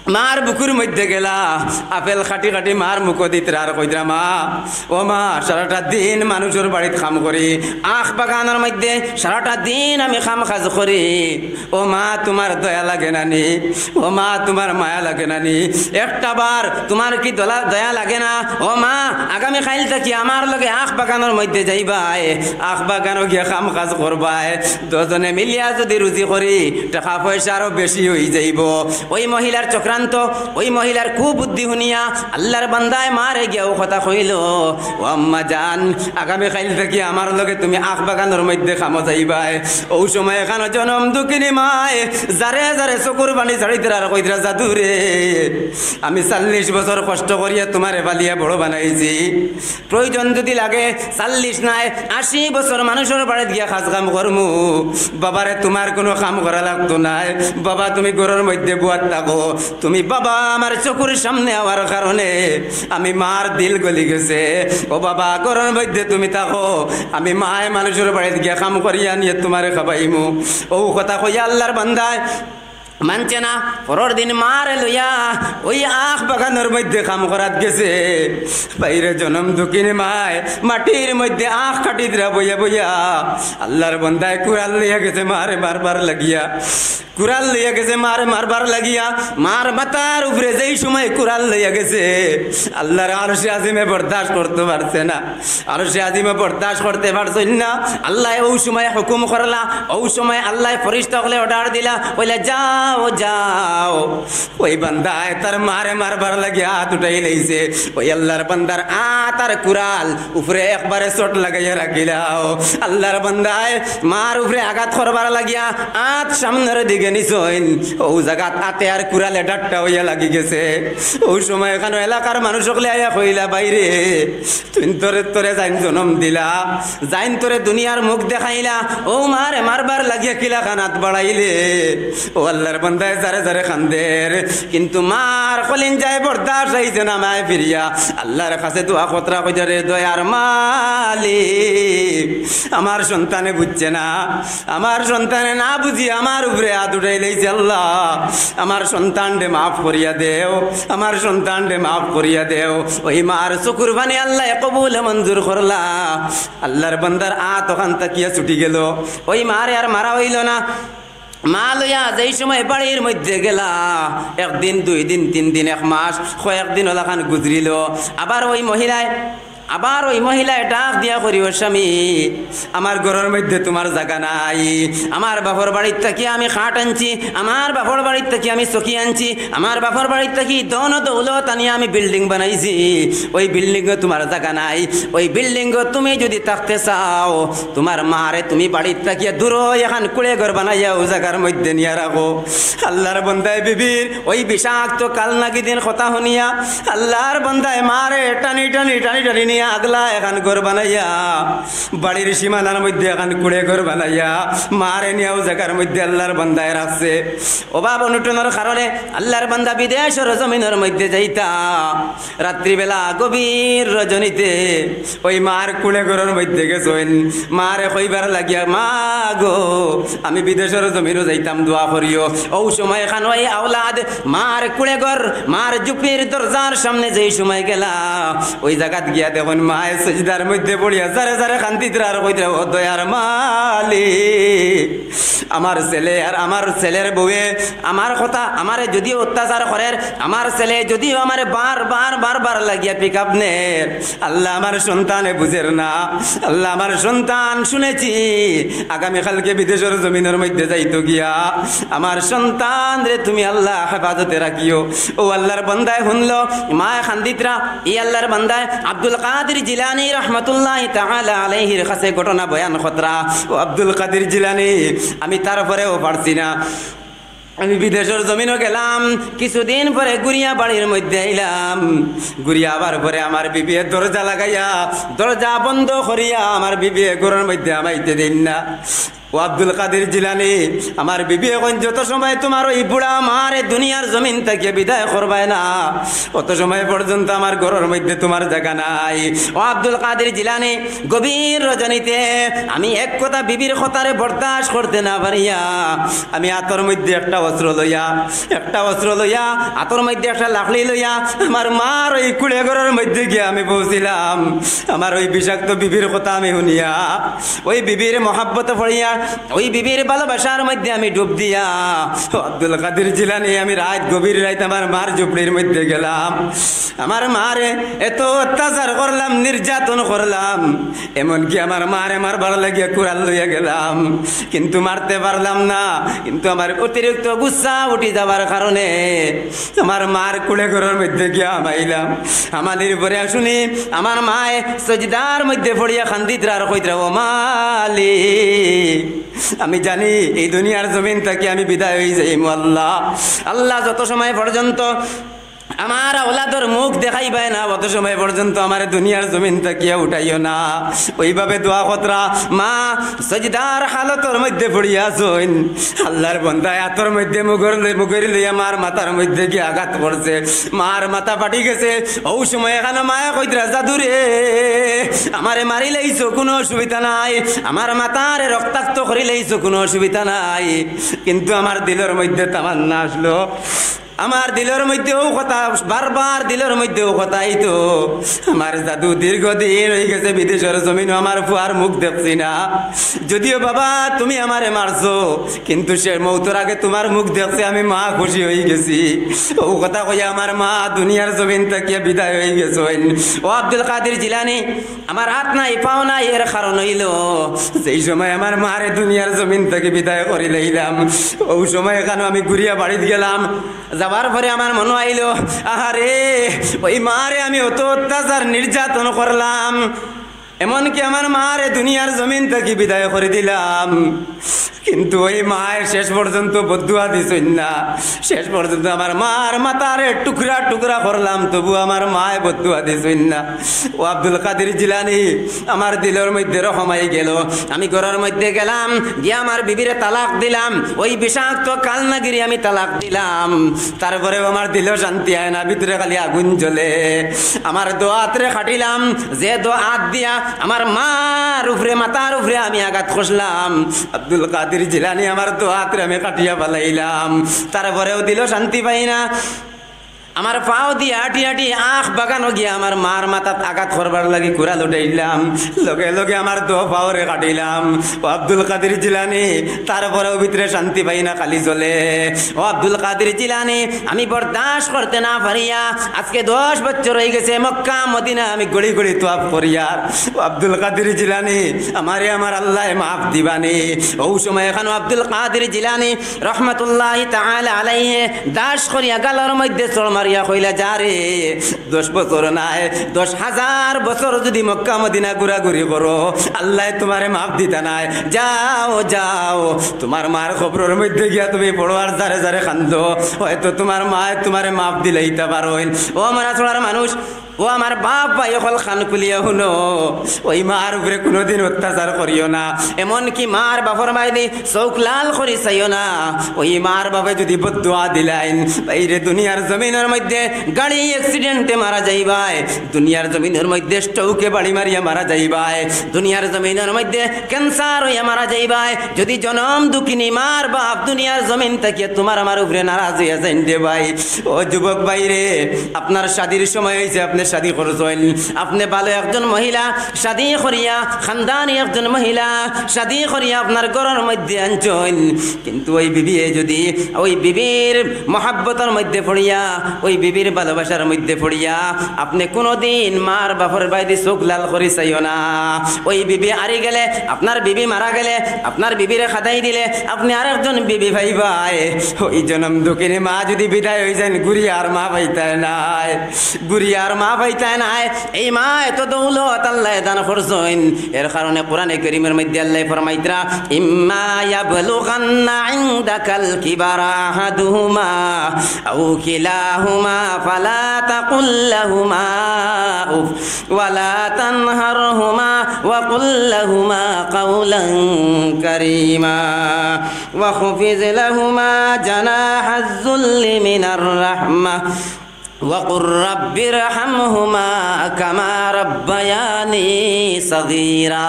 মার বুকুর মধ্যে গেলা, আপেল কাটি কাটি মার মুখো দিতরা আর কইতরা, "মা, ও মা, সারাটা দিন মানুষর বাড়িত কাম করি, আখ বাগানর মধ্যে সারাটা দিন আমি কাম কাজ করি। ও মা, তুমার দয়া লাগে না নি? ও মা, তুমার মায়া লাগে না নি? একটা বার তুমার কি দলা-, দয়া লাগে না? ও মা, আগামী কাইল থাকি আমার লগে আখ বাগানর মধ্যে যাইবায়, আখ বাগানো গিয়া কাম কাজ করবায়।" দুইজনে মিলিয়া যদি রুজি করি, টেকা পয়সা আরো বেশি অইযাইবো। ওই মহিলার চক্রান্ত, ওই মহিলার কুবুদ্ধি হুনিয়া আল্লার বান্দায় মারে গিয়া অউ কথা কইলো, "ও আম্মা জান, আগামী কাইল থাকি আমার লগে তুমি আখ বাগানর মধ্যে কামো যাইবায়।" অউ সময় এখানো জনম দুঃখিনী মায় যারে যারে চকুর পানি ছাড়িতরা আর কইতরা, "জাদুরে, আমি চল্লিশ বছর কষ্ট করিয়া তুমারে পালিয়া বড় বানাইছি।" প্রয়োজন যদি লাগে, চল্লিশ নায়, আশি বছর মানুষর বাড়িত গিয়া কাজ কাম করমু। বাবারে, তুমার কুনু কাম করা লাগতো নায়। বাবা, তুমি ঘরর মধ্যে বওয়াত থাকো। তুমি বাবা আমার চকুর সামনে আওয়ার কারণে আমি মার দিল গলি গেছে। ও বাবা, ঘরর মধ্যে তুমি থাকো, আমি মায় মানুষর বাড়িত গিয়া কাম করিয়া আনিয়া তুমারে খাবাইমু। অউ কথা কইয়া আল্লার বান্দায় মানছে না। পরর দিন মারে লইয়া ওই আখ বাগানর মধ্যে কাম করাত গেছে। বাইরে জনম দুঃখিনী মায় মাটির মধ্যে আখ কাটিতরা বইয়া বইয়া। আল্লার বান্দায় কুড়াল লইয়া গেছে মারে মারবার লাগিয়া। কুড়াল লইয়া গেছে মারে মারবার লাগিয়া। মার মাথার উপরে যেই সময় কুড়াল লইয়া গেছে, আল্লার আরশে আজিমে বরদাস্ত করতে পারছে না। আরশে আজিমে বরদাস্ত করতে পারছইন না। আল্লায় অউ সময় হুকুম করলা, অউ সময় আল্লায় ফিরিস্তা অকলরে order দিলা, কইলা, "যাও, যাও।" ওই বান্দায় তার মারে মারবার লাগিয়া আত উঠাইলাইছে। ওই আল্লার বান্দার আত আর কুড়াল উপরে একবারে চট লাগাইয়া রাখিলাও। আল্লার বান্দায় মার উপরে আঘাত করবার লাগিয়া আত সামনর দিকে নিছইন। অউ জাগাত আতে আর কুড়ালে ডাট্টা অইয়া লাগি গেছে। অউ সময় এখানো এলাকার মানুষ অকলে আইয়া কইলা, "বাইরে, তুই তোরে, তোরে যাইন জনম দিলা, যাইন তোরে দুনিয়ার মুখ দেখাইলা, অউ মারে মারবার লাগিয়া কিলাখান আত বাড়াইলে?" ও আল্লার বান্দায় যারে যারে কান্দের, কিন্তু মার কলিঞ্জায় বরদাস্ত অইছে না। মায় ফিরিয়া আল্লার কাছে দোয়া করতরা, কইতরা, "রে দয়ার মালিক, আমার সন্তানে বুঝছে না, আমার সন্তানে না বুঝি আমার উপরে আত উঠাইলাইছে। আল্লাহ, আমার সন্তানরে মাফ করিয়া দেও, আমার সন্তানরে মাফ করিয়া দেও।" ওই মার চকুর পানি আল্লায় কবুল মঞ্জুর করলা। আল্লার বান্দার আত অখান থাকিয়া ছুটি গেল। ওই মারে আর মারা অইল না। মা লইয়া যেই সময় বাড়ির মধ্যে গেলা, একদিন, দুই দিন, তিন দিন, এক মাস, কয়েকদিন অলাখান গুজরিল। আবার ওই মহিলায় আবার ওই মহিলায় ডাক দিয়া করি, "ও স্বামী, আমার ঘরর মধ্যে তুমার জাগা নাই। আমার বাপর বাড়ির থাকি আমি খাট আনছি, আমার বাপর বাড়ির থাকি আমি চকি আনছি, আমার বাপর বাড়ির থাকি ধন দৌলত আনিয়া আমি building বানাইছি। ওই building-ও তুমার জাগা নাই। ওই building-ও তুমি যদি থাকতে চাও, তুমার মারে তুমি বাড়ির থাকিয়া দূরো এখান কুড়ে ঘর বানাইয়া অউ জাগার মধ্যে নিয়া রাখো।" আল্লার বান্দায় বিবির ওই বিষাক্ত কালনাগিনীর কথা হুনিয়া আল্লার বান্দায় মারে টানি টানি টানি টানি নিয়া আগলা এখান ঘর বানাইয়া, বাড়ির সীমানার মধ্যে এখান কুড়ে ঘর বানাইয়া, মারে নিয়া অউ জাগার মধ্যে আল্লার বান্দায় রাখছে। অভাব অনটনর কারণে আল্লার বান্দা বিদেশর জমিনর মধ্যে যাইতা। রাত্রিবেলা গভীর রজনীতে ওই মার কুড়ে ঘরর মধ্যে গেছইন। মারে কইবার লাগিয়া, "মা গো, আমি বিদেশর জমিনো যাইতাম, দোয়া করিও।" অউ সময় এখান ওই আওলাদ মার কুড়ে ঘর, মার ঝুপির দরজার সামনে যেই সময় গেলা, ওই জাগাত গিয়া দেখইন মায় সিজদার মধ্যে পড়িয়া যারে যারে কান্দিতরা আর কইতরা, "ও দয়ার মালিক, আমার ছেলে আর আমার ছেলের বউয়ে আমার কথা, আমারে যদিও অত্যাচার করের, আমার ছেলে যদিও আমারে বার বার বার বার লাগিয়া পিক আপ নের, আল্লাহ, আমার সন্তানে বুঝের না। আল্লাহ, আমার সন্তান শুনেছি আগামীকালকে বিদেশর জমিনর মধ্যে যাইতো গিয়া, আমার সন্তানরে তুমি আল্লাহ হেফাজতে রাখিও।" ও আল্লাহর বান্দায় হুনলো, মায় কান্দিতরা, ই আল্লাহর বান্দায় আব্দুল কাদির জিলানী রহমতুল্লাহি তাআলা আলাইহির কাছে ঘটনা বয়ান করতরা, "ও আব্দুল কাদির জিলানী, আমি তারপরেও পারছি না, আমি বিদেশর জমিনো গেলাম, কিছুদিন পরে ঘুরিয়া বাড়ির মধ্যে আইলাম, ঘুরিয়া আবার পরে আমার বিবিয়ে দরজা লাগাইয়া, দরজা বন্ধ করিয়া আমার বিবিয়ে ঘরর মধ্যে হামাইতে দেইন না।" ও আব্দুল কাদির জিলানী, আমার বিবিয়ে কইন, যত সময় তুমার ওই বুড়া মারে দুনিয়ার জমিন থাকিয়া বিদায় করবায় না, অত সময় পর্যন্ত আমার ঘরর মধ্যে তুমার জাগা নাই। ও আব্দুল কাদির জিলানী, গভীর রজনীতে আমি এক কথা বিবির কথারে বরদাস্ত করতে না পারিয়া আমি আতর মধ্যে একটা অস্ত্র লইয়া, একটা অস্ত্র লইয়া, আতর মধ্যে একটা লাকড়ি লইয়া আমার মার ওই কুড়ে ঘরর মধ্যে গিয়া আমি পৌঁছিলাম। আমার ওই বিষাক্ত বিবির কথা আমি হুনিয়া, ওই বিবির মহব্বত পড়িয়া, ওই বিবির ভালোবাসার মধ্যে আমি ডুব দিয়া, ও আব্দুল কাদির জিলানী, আমি রাইত, গভীর রাইত আমার মার ঝুপড়ির মধ্যে গেলাম। আমার মারে এত অত্যাচার করলাম, নির্যাতন করলাম, এমনকি আমার মারে মারবার লাগিয়া কুড়াল লইয়া গেলাম, কিন্তু মারতে পারলাম না। কিন্তু আমার অতিরিক্ত গুসা উঠি যাবার কারণে আমার মার কুড়ে ঘরর মধ্যে গিয়া হামাইলাম। হামানির পরে শুনি আমার মায়ে সজদার মধ্যে পড়িয়া কান্দিতরা আর কইতরা, "ও মালি, আমি জানি এই দুনিয়ার জমিন থাকি আমি বিদায় অই যাইমু। আল্লাহ, আল্লাহ, যত সময় পর্যন্ত আমার আওলাদর মুখ দেখাইবায় না, অত সময় পর্যন্ত আমারে দুনিয়ার জমিন থাকিয়া উঠাইও না।" ওইভাবে দোয়া করতরা। মা সজদার হালতর মধ্যে পড়িয়া আছইন। আল্লাহর বন্দায় আতর মধ্যে মুগুর লই-, মুগুর লইয়া মার মাথার মধ্যে গিয়া আঘাত করছে। মার মাথা ফাটি গেছে। অউ সময় এখানো মায়ে কইতরা, "জাদু রে, আমারে মারিলাইছো, কুনু অসুবিধা নাই, আমার মাথারে রক্তাক্ত করিলাইছো, কুনু অসুবিধা নাই।" কিন্তু আমার দিলর মধ্যে তামান্না আসলো, আমার দিলর মধ্যে অউ কথা, বারবার দিলর মধ্যে অউ কথা আইতো, আমার জাদু দীর্ঘদিন অই গেছে বিদেশর জমিনো আমার ফুয়ার মুখ দেখছি না। যদিও বাবা তুমি আমারে মারছো, কিন্তু সে মৌতর আগে তুমার মুখ দেখছি, আমি মা খুশি অই গেছি। অউ কথা কইয়া আমার মা দুনিয়ার জমিন থাকিয়া বিদায় অই গেছইন। ও আব্দুল কাদির জিলানী, আমার আত নাই, পাও নাই, এর কারণ অইলো, যেই সময় আমার মারে দুনিয়ার জমিন থাকি বিদায় করিলাইলাম, অউ সময় এখানো আমি ঘুরিয়া বাড়িত গেলাম। যাবার পরে আমার মনো আইলো, আহারে, ওই মারে আমি অত অত্যাচার নির্যাতন করলাম, এমনকি আমার মারে দুনিয়ার জমিন থাকি বিদায় করি দিলাম, কিন্তু ওই মায়ে শেষ পর্যন্ত বদদোয়া দিছইন না। শেষ পর্যন্ত আমার মার মাথারে টুকরা টুকরা করলাম, তবু আমার মায়ে বদদোয়া দিছইন না। ও আব্দুল কাদির জিলানী, আমার দিলর মধ্যে রহম আই গেল। আমি ঘরর মধ্যে গেলাম, গিয়া আমার বিবিরে তালাক দিলাম, ওই বিষাক্ত কালনাগিরে আমি তালাক দিলাম। তারপরেও আমার দিলো শান্তি আয় না, ভিতরে খালি আগুন জ্বলে। আমার দো আতরে কাটিলাম, যে দো আত দিয়া আমার মার উপরে, মাথার উপরে আমি আঘাত করছিলাম, আব্দুল কাদির জিলানী আমার দো আতরে আমি কাটিয়া ফালাইলাম, তারপরেও দিলো শান্তি পাই না। আমার পাও দিয়া আটি আটি আখ বাগানো গিয়া আমার মার মাথাত আঘাত করবার লাগি কুড়াল উঠাইলাম, লগে লগে আমার দো পাওরে কাটিলাম। ও আব্দুল কাদির জিলানী, তারপরেও ভিতরে শান্তি পাই না, খালি জ্বলে। ও আব্দুল কাদির জিলানী, আমি বরদাস্ত করতে না পারিয়া আজকে দশ বছর অই গেছে, মক্কা মদিনা আমি ঘুরি ঘুরি তোয়াফ করিয়ার। ও আব্দুল কাদির জিলানী, আমারে আমার আল্লায় মাফ দিবানি? অউ সময় এখানো আব্দুল কাদির জিলানী রহমতুল্লাহি তাআলা আলাইহি দাস করিয়া গালর মধ্যে চড় মারিয়া কইলা, "যা রে, দশ বছর নায়, দশ হাজার বছর যুদি মক্কা মদিনা ঘুরাঘুরি করো, আল্লায় তুমারে মাফ দিতা নায়। যাও, যাও, তুমার মার কবরর মধ্যে গিয়া তুমি পড়ো আর জারে জারে কান্দো, হয়তো তুমার মায় তুমারে মাফ দিলাইতা পারইন।" ও আমার আসড়ার মানুষ, ও আমার বাপ ভাই অকল, কান খুলিয়া হুনো, ওই মার উপরে কুনুদিন অত্যাচার করিও না, এমনকি মার বাপর বায়দি চউখ লাল করি চাইও না। ওই মার বাপে যুদি বদদোয়া দিলাইন, বাইরে দুনিয়ার জমিনর মধ্যে গাড়ি accident-এ মারা যাইবায়, দুনিয়ার জমিনর মধ্যে stroke-এ বাড়ি মারিয়া মারা যাইবায়, দুনিয়ার জমিনর মধ্যে cancer অইয়া মারা যাইবায়। যুদি জনম দুঃখিনী মার বাপ দুনিয়ার জমিন থাকিয়া তুমার আমার উপরে নারাজ অইয়া যাইন রে ভাই, ও যুবক ভাই রে, আপনার শাদির সময় অইছে, আপনে শাদি করছইন, আপনে ভালো একজন মহিলা শাদি করিয়া, খানদানি একজন মহিলা শাদি করিয়া আপনার ঘরর মধ্যে আনছইন, কিন্তু ওই বিবিয়ে যুদি ওই বিবির মহব্বতর মধ্যে পড়িয়া, ওই বিবির ভালোবাসার মধ্যে পড়িয়া আপনে কুনুদিন মার বাপর বায়দি চউখ লাল করি চাইও না। ওই বিবি হারি গেলে, আপনার বিবি মারা গেলে, আপনার বিবিরে খেদাই দিলে, আপনে আরেকজন বিবি পাইবায়। ওই জনম দুঃখিনী মা যুদি বিদায় অই যাইন, ঘুরিয়া আর মা পাইতায় নায়, ঘুরিয়া আর মা হইতায় নায়। এই মা এত দৌলত আল্লায় দান করছইন, এর কারণে কোরআনে করিমের মধ্যে আল্লায় ফরমাইতরা, "ইম্মা ইয়াবলুগান্না ইনদাকাল কিবারা আহাদুহুমা আও কিলাহুমা ফালা তাকুল লাহুমা উফ ওয়ালা তানহারহুমা ওয়া কুল লাহুমা কাওলান কারীমা ওয়াখফিজ লাহুমা জানাহাজ যুল্লি মিনার রাহমাহ।" ওয়াকুর রাব্বিরহামহুমা কামা রাব্বায়ানি সগীরা।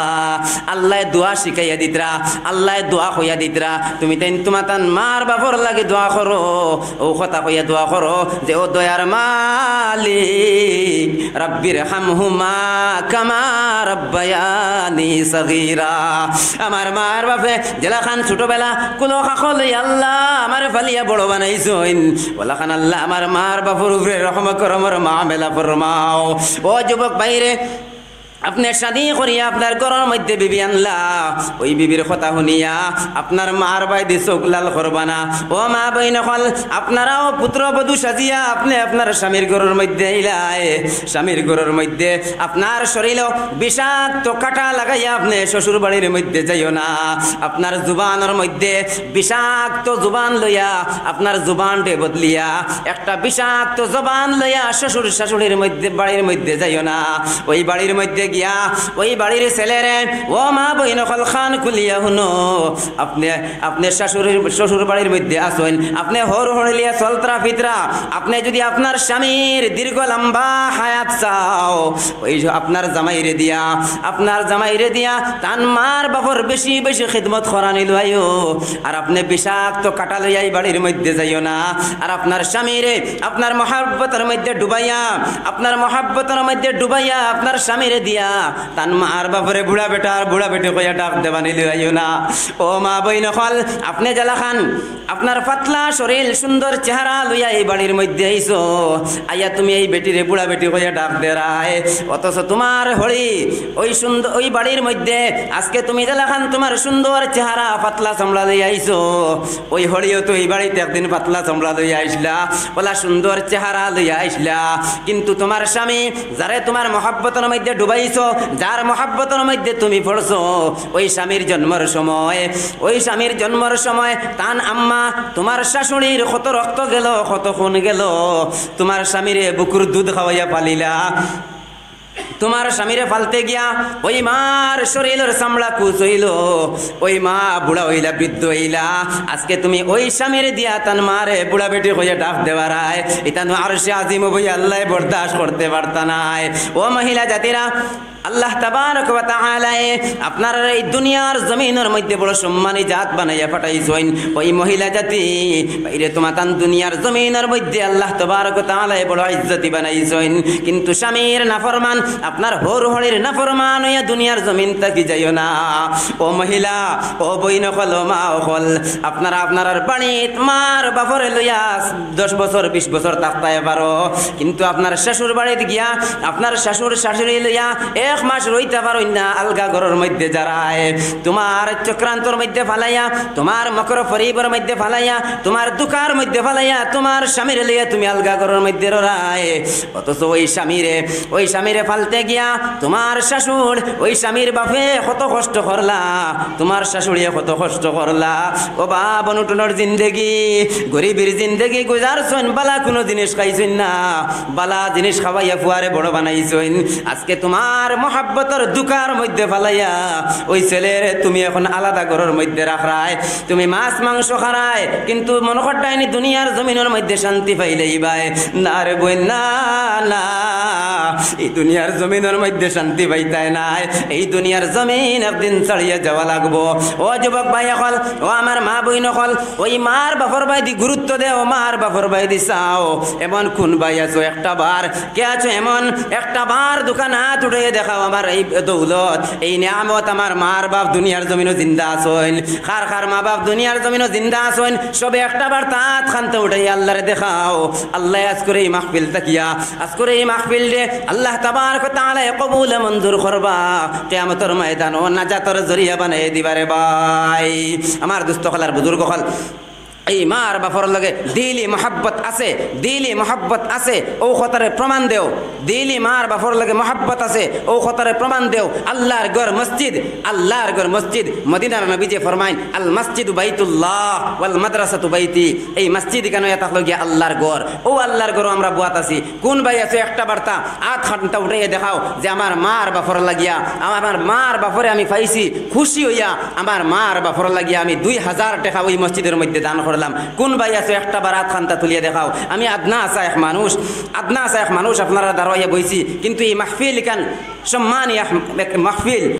আল্লায় দোয়া শিখাইয়া দিতরা, আল্লায় দোয়া কইয়া দিতরা, তুমি তাইন তুমাতান মার বাপর লাগি দোয়া করো, অউ কথা কইয়া দোয়া করো যে, "ও দয়ার মালিক, রাব্বিরহামহুমা কামা রাব্বায়ানি সগীরা।" আমার মার বাপে যেলাখান ছোটবেলা কুলো খাখো লইয়া আল্লাহ আমারে ফালিয়া বড় বানাইছইন, অলাখান আল্লাহ আমার মার বাপর উপরে রহম করমর মামেলা ফরমাও। ও যুবক ভাইরে, আপনে শাদি করিয়া আপনার ঘরর মধ্যে বিবি আনলা, ওই বিবির কথা হুনিয়া আপনার মার বায়দি চউখ লাল করবা না। ও মা বইন অকল, আপনারাও পুত্র বধূ সাজিয়া আপনে আপনার স্বামীর ঘরর মধ্যে আইলায়, স্বামীর ঘরর মধ্যে আপনার শরীলো বিষাক্ত কাটা লাগাইয়া আপনে শ্বশুর বাড়ির মধ্যে যাইও না। আপনার জুবানর মধ্যে বিষাক্ত জুবান লইয়া, আপনার জুবানরে বদলিয়া, একটা বিষাক্ত জুবান লইয়া শ্বশুর শাশুড়ির মধ্যে, বাড়ির মধ্যে যাইও না। ওই বাড়ির মধ্যে গিয়া, ওই বাড়ির ছেলেরে, ও মা বইন অকল, কান খুলিয়া হুনো, আপনে, আপনে শাশুড়ির, শ্বশুর বাড়ির মধ্যে আছইন, আপনে হউর হড়িলিয়া চলতরা ফিতরা, আপনে যদি আপনার স্বামীর দীর্ঘ লম্বা হায়াত চাও, ওই যে আপনার জামাইরে দিয়া, আপনার জামাইরে দিয়া তান মার বাপর বেশি বেশি খিদমত করানি লইও। আর আপনে বিষাক্ত কাটা লইয়া এই বাড়ির মধ্যে যাইও না। আর আপনার স্বামীরে আপনার মহব্বতর মধ্যে ডুবাইয়া, আপনার মহব্বতর মধ্যে ডুবাইয়া আপনার স্বামীরে দিয়া তান মার বাপরে বুড়া বেটা আর বুড়া বেটি কইয়া ডাক দেবানি লইও না। ও মা বইন অকল, আপনে যেলাখান আপনার পাতলা শরীল, সুন্দর চেহারা লইয়া এই বাড়ির মধ্যে আইছো, আইয়া তুমি এই বেটিরে বুড়া বেটি কইয়া ডাক দেরায়, অথচ তুমার হড়ি ওই সুন্দর, ওই বাড়ির মধ্যে আজকে তুমি যেলাখান তুমার সুন্দর চেহারা, পাতলা চামড়া লইয়া আইছো, ওই হড়িও তো এই বাড়িত একদিন পাতলা চামড়া লইয়া আইছলা, অলা সুন্দর চেহারা লইয়া আইছলা, কিন্তু তুমার স্বামী যারে তুমার মহব্বতর মধ্যে ডুবাইছো, যার মহব্বতর মধ্যে তুমি পড়ছো, ওই স্বামীর জন্মর সময়, ওই স্বামীর জন্মর সময় তান আম্মা, তুমার শাশুড়ির কত রক্ত গেল, কত খুন গেল, তুমার স্বামীরে বুকুর দুধ খাওয়াইয়া পালিলা। তুমার স্বামীরে পালতে গিয়া ওই মার শরীলর চামড়া কুচ অইলো, ওই মা বুড়া অইলা, বৃদ্ধ অইলা। আজকে তুমি ওই স্বামীরে দিয়া তান মারে বুড়া বেটি কইয়া ডাক দেওয়ারায়, ইতা নু আরশে আজিমো বইয়া আল্লায় বরদাস্ত করতে পারতা নায়। ও মহিলা জাতিরা, আল্লাহ তাবারক ওয়া তাআলায় আপনারারে এই দুনিয়ার জমিনর মধ্যে বড় সম্মানী জাত বানাইয়া পাঠাইছইন। ওই মহিলা জাতি, ভাইরে, তুমাতান দুনিয়ার জমিনর মধ্যে আল্লাহ তাবারক ওয়া তাআলায় বড় ইজ্জতি বানাইছইন, কিন্তু স্বামীর নাফরমান, আপনার হউর হড়ির নাফরমান অইয়া দুনিয়ার জমিন থাকি যাইও না। ও মহিলা, ও বইন অকল, ও মা অকল, আপনারা আপনারার বাড়িত মার বাপরে লইয়া দশ বছর, বিশ বছর থাকতায় পারো, কিন্তু আপনার শ্বশুর বাড়িত গিয়া আপনার শ্বশুর শাশুড়ি লইয়া এক মাস রইতা পারইন না, আলগা ঘরর মধ্যে যারায়। তুমার চক্রান্তর মধ্যে ফালাইয়া, তুমার মকর ফরিবর মধ্যে ফালাইয়া, তুমার ধুকার মধ্যে ফালাইয়া, তুমার স্বামীরে লইয়া তুমি আলগা ঘরর মধ্যে ররায়। অথচ ওই স্বামীরে, ওই স্বামীরে পালতে গিয়া তুমার শ্বশুর, ওই স্বামীর বাপে কত কষ্ট করলা, তুমার শাশুড়িয়ে কত কষ্ট করলা। ও বা, অনটনর জিন্দেগি, গরিবর জিন্দেগি গুজারছইন, বালা কুনু জিনিস খাইছইন না, বালা জিনিস খাওয়াইয়া ফুয়ারে বড় বানাইছইন। আজকে তুমার মহব্বতর ধুকার মধ্যে ফালাইয়া ওই ছেলেরে তুমি এখন আলাদা ঘরর মধ্যে রাখরায়, তুমি মাছ মাংস খারায়, কিন্তু মনো কররায়নি দুনিয়ার জমিনর মধ্যে শান্তি পাইলাইবায়। না রে বইন, না, না, এই দুনিয়ার জমিনর মধ্যে শান্তি পাইতায় নায়। এই দুনিয়ার জমিন একদিন ছাড়িয়া যাওয়া লাগবো। ও যুবক ভাই অকল, ও আমার মা বইন অকল, ওই মার বাপর বায়দি গুরুত্ব দেও, মার বাপর বায়দি চাও। এমন কুন ভাই আছো একটা বার, কে আছো এমন একটা বার দুখান আত উঠাইয়া দেখাও, আমার এই দৌলত, এই নিয়ামত, আমার মার বাপ দুনিয়ার জমিনো জিন্দা আছইন। কার কার মা বাপ দুনিয়ার জমিনো জিন্দা আছইন, সবে একটা বার তা আত খান্তা উঠাইয়া আল্লারে দেখাও। আল্লায় আজকুর এই মাহফিল থাকিয়া, আজকুর এই মাহফিলরে আল্লাহ তাবারক ওয়া তাআলায় কবুল মঞ্জুর করবা, কিয়ামতর ময়দানো নাজাতর জরিয়া বানাইয়া দিবা রে ভাই। আমার দোস্ত অকল আর বুজুর্গ অকল, এই মার বাফর লগে দিলি মহব্বত আছে, দিলি মহব্বত আছে, অউ কথারে প্রমাণ দেও। দিলি মার বাফর লগে মহব্বত আছে, অউ কথারে প্রমাণ দেও। আল্লার ঘর মসজিদ, আল্লার ঘর মসজিদ। মদিনার নবীজি ফরমাইন, "আল মসজিদু বাইতুল্লাহ ওয়াল মাদ্রাসাতু বাইতি।" এই মসজিদ ইখান অইয়া থাকলো গিয়া আল্লার ঘর। অউ আল্লার ঘরো আমরা বওয়াত আছি। কুন ভাই আছো একটা বার্তা, আত খান্তা উঠাইয়া দেখাও যে আমার মার বাফর লাগিয়া, আমার মার বাফরে আমি পাইছি, খুশি অইয়া আমার মার বাফর লাগিয়া আমি দুই হাজার টেকা অউ মসজিদর মধ্যে দান করলাম। কুন ভাই আছো একটা বার আত খান্তা তুলিয়া দেখাও। আমি আদনা আসা এক মানুষ, আদনা আসা এক মানুষ আপনারার দ্বারা অইয়া বইছি, কিন্তু এই মাহফিল ইখান সম্মানী এক মাহফিল,